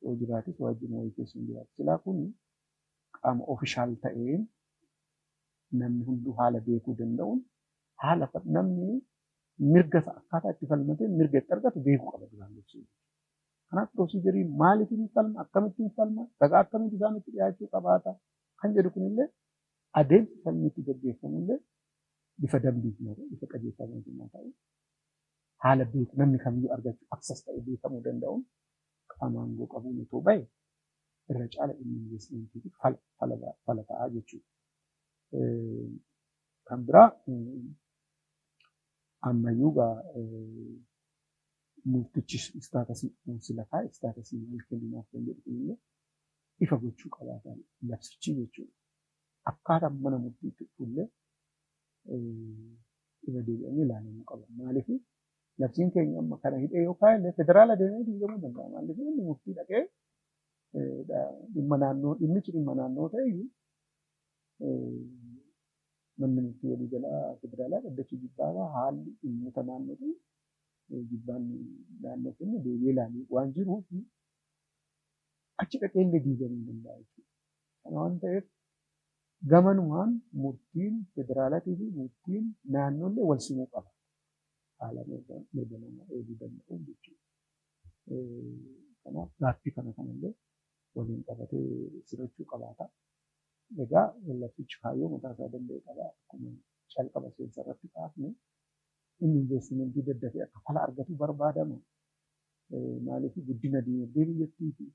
Yoo jiraates waajjiruma wayii keessa hin jiraatu. Silaa kun qaama ofishaal ta'een namni hunduu haala beekuu danda'uun haala namni mirga isaa akkaataa itti falmatee mirga itti argatu beekuu qaba duraan dursee. Kanaaf procedure maaliitiin falma, akkamittiin falma, ragaa akkamitti isaan itti dhiyaachuu qabaata kan jedhu kunillee adeemsi falmi itti gaggeeffamullee bifa dambiitiin haa ta'u, bifa qajeelfamaatiin haa ta'u, haala beeku namni kamiyyuu argachuu aksas ta'ee beekamuu danda'uun qaama aangoo qabuun otoo bahe irra caala dhimma investimentiitiif fala ta'aa jechuudha. Kan biraa ammayyuu gaa murtichi istaatasii sila kaa'e istaatasii maal kenninaaf kan jedhu kunillee ifa gochuu qabaata labsichi jechuudha. Akkaataan mana murtiitti dhufullee irra deebi'amee ilaalamuu qaba. Maaliif labsiin keenya amma kana hidhee yoo kaa'e federaala deemee diigamuu danda'a. Maaliif inni murtii dhaqee dhimma naannoo dhimmichi dhimma naannoo ta'e iyyuu manni murtii waliigalaa federaalaa dhaddacha jibbaataa haalli dhimmoota naannoo ta'e jibbaan naannoo kenne deebi'ee ilaaluu waan jiruuf achi dhaqee illee diigamuu danda'a jechuudha. Kana waan ta'eef gamanumaan murtiin federaalaatii fi murtiin naannoollee wal simuu qaba. Haala mirga namaa eeguu danda'u jechuudha. Kanaaf gaaffii kana kanallee waliin qabatee sirrachuu qabaata. Egaa labsichi kaayyoo mataa isaa danda'e qaba. Akkuma calqaba seensa irratti kaafne inni investimentii daddafee akka fala argatu barbaadama. Maaliif guddina diinagdee biyyattiiti,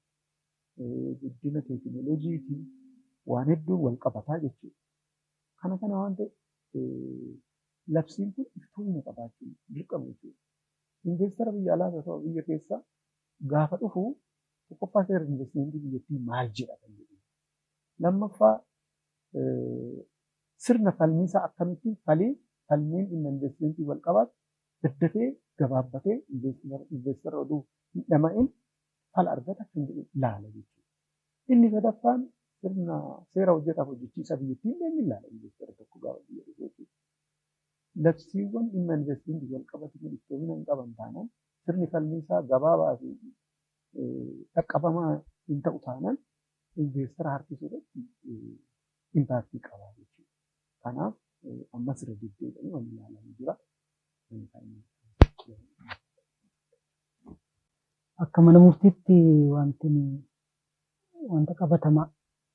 guddina teekinooloojiiti, waan hedduun wal qabataa jechuudha. Kana kana waan ta'e labsiin kun iftoomina qabaachuun dirqama jechuudha. Investara biyya alaas haa ta'u biyya keessaa gaafa dhufu tokkoffaa seera investimentii biyyattii maal jedha kan jedhu. Lammaffaa sirna falmiisaa akkamittiin falmiin dhimma investimentii wal qabaatu daddafee gabaabbatee investara oduu hin dhama'in fala argata kan jedhu ilaala jechuudha. Inni sadaffaan sirna seera hojjetaaf hojjechiisaa biyyattii illee ni ilaala investara tokko gaafa biyya dhufu jechuudha. Labsiiwwan dhimma investimentii wal qabatu kun iftoomina hin qaban taanaan sirni falmiisaa gabaabaa fi dhaqqabamaa hin ta'u taanaan investara harkisuu irratti impaaktii qaba jechuudha. Kanaaf ammas irra deddeebi'anii waan ilaalamu jira. Akka mana murtiitti wanti wanta qabatamaa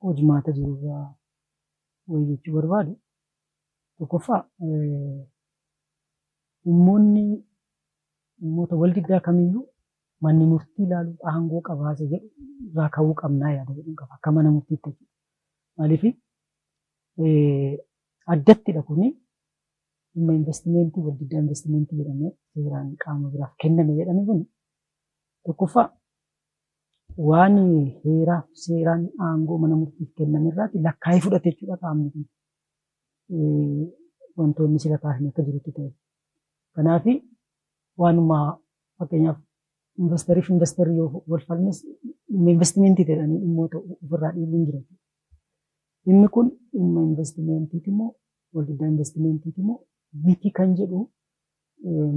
hojimaata jirurraa wayii jechuu barbaadu tokkoffaa dhimmoonni dhimmoota waldiddaa kamiyyuu manni murtii ilaaluuf aangoo qabaase jedhu irraa ka'uu qabnaa yaada jedhuun qaba akka mana murtiitti jechuudha. Maaliif addattidha kuni dhimma investimentii waldiddaa investimentii jedhamee seeraan qaama biraaf kenname jedhame kun tokkoffaa waan heeraaf seeraan aangoo mana murtiif kenname irraati lakkaa'ee fudhate jechuudha qaamni kun. Wantoonni sila kaasne akka jirutti ta'e. Kanaaf waanuma Fakkeenyaaf investariif investarii yoo wal falmes investimentii jedhanii dhimmoota ofirraa dhiibuun jira. Dhimmi kun dhimma investimentiiti moo waldiddaa investimentiiti moo miti kan jedhu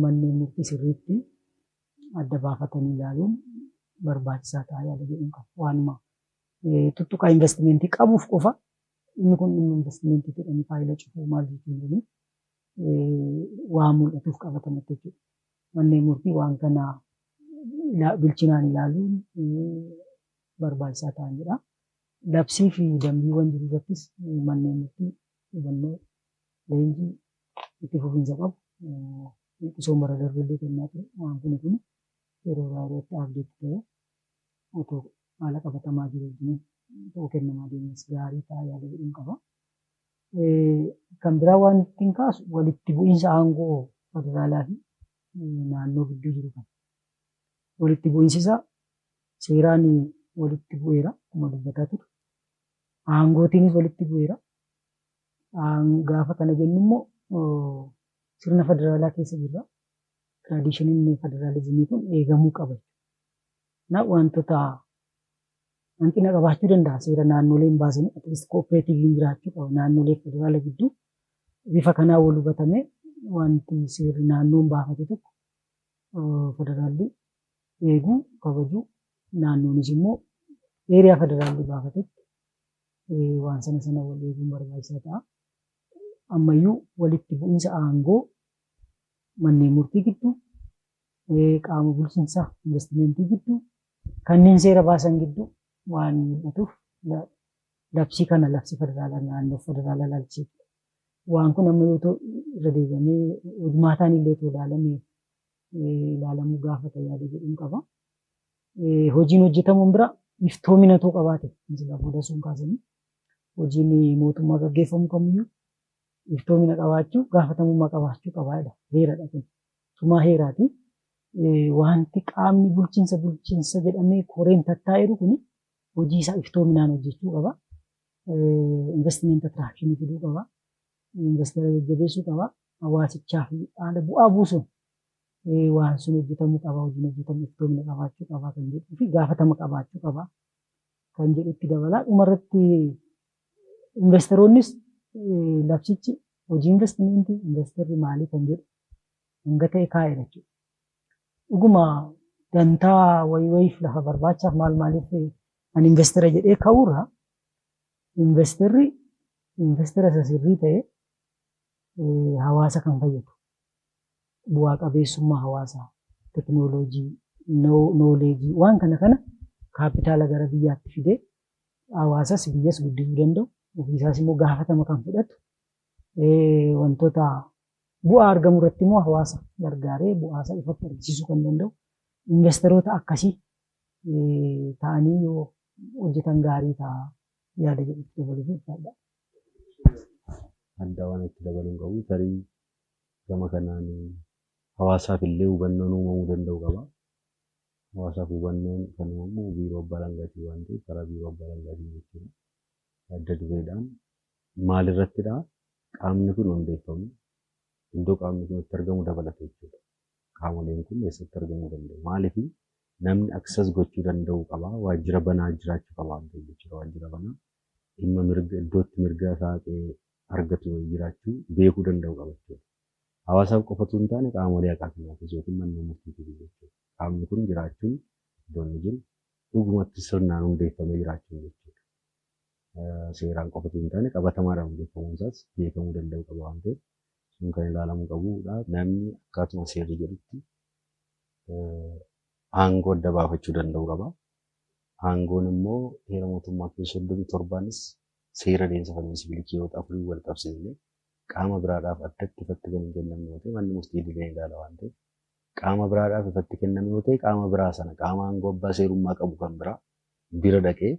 manneen murtii sirriitti adda baafatanii ilaaluun barbaachisaa ta'a yaada jedhuun qaba. Waanuma tuttuqaa investimentii qabuuf qofa dhimmi kun dhimma investimentii jedhanii faayila cufuu maal jechuun kuni waan mul'atuuf qabatamatti jechuudha. Manneen murtii waan kana bilchinaan ilaaluun barbaachisaa ta'an jedha. Labsii fi dambiiwwan jiru irrattis manneen murtii hubannoo leenjii itti fufiinsa qabu osoo bara darbee kennaa ture waan kuni kun yeroo yerootti abdeetti ta'e otoo haala qabatamaa jiru wajjin ta'uu kennamaa deemes gaarii ta'a yaada jedhuun qaba. Kan biraa waan ittiin kaasu walitti bu'iinsa aangoo federaalaa fi naannoo gidduu jiru kana. Walitti bu'iinsi isaa seeraan walitti bu'eera akkuma dubbataa ture. Aangootiinis walitti bu'eera. Gaafa kana jennu immoo sirna federaalaa keessa jirra. Tiraadishiniin federaalizimii kun eegamuu qaba. Wantoota hanqina qabaachuu danda'a seera naannoleen baasanii atleast kooperaatiiviin jiraachuu qaba naannolee federaala gidduu bifa kanaan wal hubatamee wanti seerri naannoon baafate tokko federaalli eeguu kabajuu naannoonis immoo eeriyaa federaalli baafatetti waan sana sana wal eeguun barbaachisaa ta'a. Ammayyuu walitti bu'iinsa aangoo manneen murtii gidduu qaama bulchiinsaa investimentii gidduu kanneen seera baasan gidduu waan mul'atuuf labsii kana labsii federaalaa naannoo federaalaa laalchee waan kun amma yoo ta'u irra deebi'amee hojmaataan illee otoo ilaalamee ilaalamuu gaafata yaada jedhuun qaba. Hojiin hojjetamuun bira iftoomina otoo qabaate misila booda sun kaasanii hojiin mootummaa gaggeeffamu kamiyyuu iftoomina qabaachuu gaafatamummaa qabaachuu qabaadha. Heeradha kun tumaa heeraati. Wanti qaamni bulchiinsa bulchiinsa jedhamee koreen tattaa'eeru kuni hojii isaa iftoominaan hojjechuu qaba. Investiment attiraakshinii fiduu qaba. Investara jajjabeessuu qaba. Hawaasichaaf haala bu'aa buusuun waan sun hojjetamuu qaba. Hojiin hojjetamu iftoomina qabaachuu qaba kan jedhuu fi gaafatama qabaachuu qaba kan jedhutti dabalaa. Dhumarratti investaroonnis labsichi hojii investimentii investarri maalii kan jedhu hanga ta'e kaa'eera jechuudha. Dhuguma dantaa wayii wayiif lafa barbaachaaf maal maaliif ani investara jedhee ka'uurra investarri investara isa sirrii ta'e hawaasa kan fayyadu bu'aa qabeessummaa hawaasaa teknooloojii nooleejii waan kana kana kaapitaala gara biyyaatti fidee hawaasas biyyas guddisuu danda'u ofiisaas immoo gaafatama kan fudhatu wantoota bu'aa argamu irratti immoo hawaasa gargaaree bu'aa isaa ifatti argisiisuu kan danda'u investaroota akkasii ta'anii yoo hojjetan gaarii ta'a yaada jedhutti dabaluuf ulfaadha. Adda waan itti dabaluun qabu tarii gama kanaan hawaasaaf illee hubannoon uumamuu danda'u qaba. Hawaasaaf hubannoon kan uumamu biiroo abbaa alangaatiin waan ta'eef karaa biiroo abbaa alangaatiin jechuudha. Adda dureedhaan maalirrattidha qaamni kun hundeeffamu iddoo qaamni kun itti argamu dabalata jechuudha. Qaamoleen kun eessatti argamuu danda'u? Maaliif namni aksas gochuu danda'u qaba? Waajjira banaa jiraachuu qaba waan ta'eef jechuudha. Waajjira banaa dhimma mirga iddootti mirga isaa argatu jiraachuu beekuu danda'u qaba jechuudha. Hawaasaaf qofatu hin taane qaamolee haqaa kanaafis yookiin manneen murtiitiif jechuudha. Qaamni kun jiraachuun iddoo inni jiru dhugumatti sirnaan hundeeffamee jiraachuun jechuudha. Seeraan qofatu hin taane qabatamaadhaan hundeeffamuun isaas beekamuu danda'u qaba waan ta'eef sun kan ilaalamuu qabudha. Namni akkaatuma seerri jedhutti aangoo adda baafachuu danda'u qaba. Aangoon immoo heera mootummaa keessa 37nis seera adeemsa falmii siviilii keewwata 4 wal qabsiisnee qaama biraadhaaf addatti ifatti kan hin kennamne yoo ta'e manni murtii idilee ilaala waan ta'eef qaama biraadhaaf ifatti kenname yoo ta'e qaama biraa sana qaama aangoo abbaa seerummaa qabu kan biraa bira dhaqee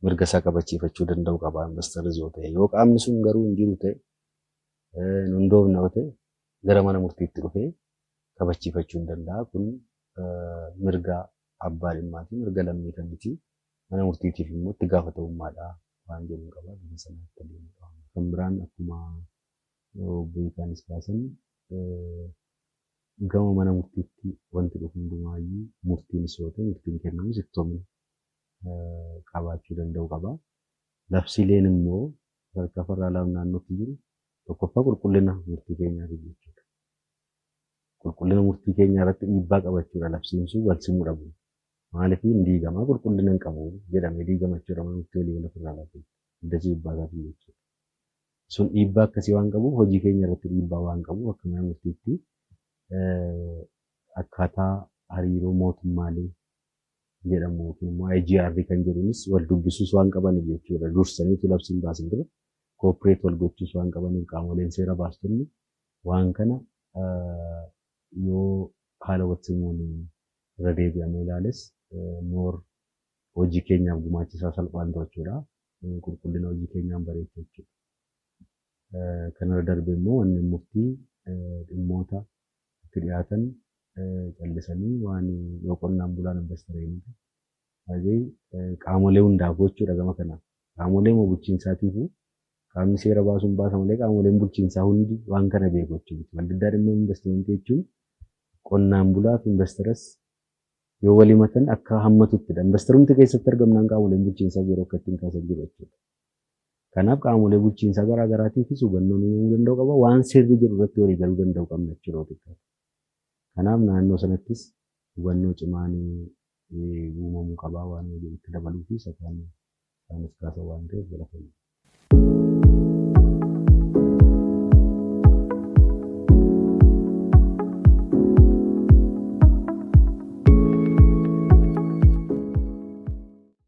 mirga isaa kabachiifachuu danda'u qaba investaris yoo ta'e. Yoo qaamni sun garuu hin jiru ta'e hin hundoofne yoo ta'e gara mana murtiitti dhufee kabachiifachuu hin danda'a. Kun mirga abbaa dhimmaati, mirga lammii kamiiti. Mana murtiitiif immoo itti gaafatamummaadha waan jedhu qaba. Bifa sanatti adeemuu qaba. Kan biraan akkuma obbo Hiikaanis kaasan Gama mana murtiitti wanti dhufu hundumaayyuu murtiinis yoo ta'e murtiin kennamus iftoomina qabaachuu danda'u qaba. Labsiileen immoo sadarkaa federaalaaf naannootti jiru tokkoffaa qulqullina murtii keenyaatiif jechuudha. Qulqullina murtii keenyaa irratti dhiibbaa qabachuudha labsiin sun wal simuu dhabu. Maaliif hin diigamaa qulqullina hin qabu jedhamee diigama jechuudha mana murtii waliigala federaalaatiin addasii dhibbaataatiin jechuudha. Sun dhiibbaa akkasii waan qabuuf hojii keenya irratti dhiibbaa waan qabuuf akka mana murtiitti akkaataa hariiroo mootummaalee jedhamu yookiin immoo IGR kan jedhuunis wal dubbisuus waan qabaniif jechuudha. Dursaniitu labsiin baasin dura cooperate wal gochuus waan qabaniif qaamoleen seera baastonni waan kana yoo haala wal irra deebi'amee ilaales more hojii keenyaaf gumaachisaa salphaan to'achuudha. Qulqullina hojii keenyaan bareecha jechuudha. Kanarra darbee immoo manneen murtii dhimmoota itti dhiyaatan callisanii waan yoo qonnaan bulaan investara himate qaamolee hundaaf jechuudha gama kanaan. Qaamolee bulchiinsaatiifuu qaamni seera baasuun baasa malee qaamoleen bulchiinsaa hundi waan kana beeku jechuudha. Waldiddaa dhimma investimentii jechuun qonnaan bulaa fi investaras yoo wal himatan akka hammatuttidha. Investarumti keessatti argamnaan qaamoleen bulchiinsaa yeroo akka ittiin kaasan jiru jechuudha. Kanaaf qaamolee bulchiinsaa garaa garaatiifis hubannoon uumamuu danda'u qaba. Waan sirri jiru irratti walii galuu danda'u qabna jechuudha. Kanaaf naannoo sanattis hubannoo cimaan uumamuu qaba waan itti dabaluu fi isa kaan isaanis kaasan waan ta'eef galatoomaa.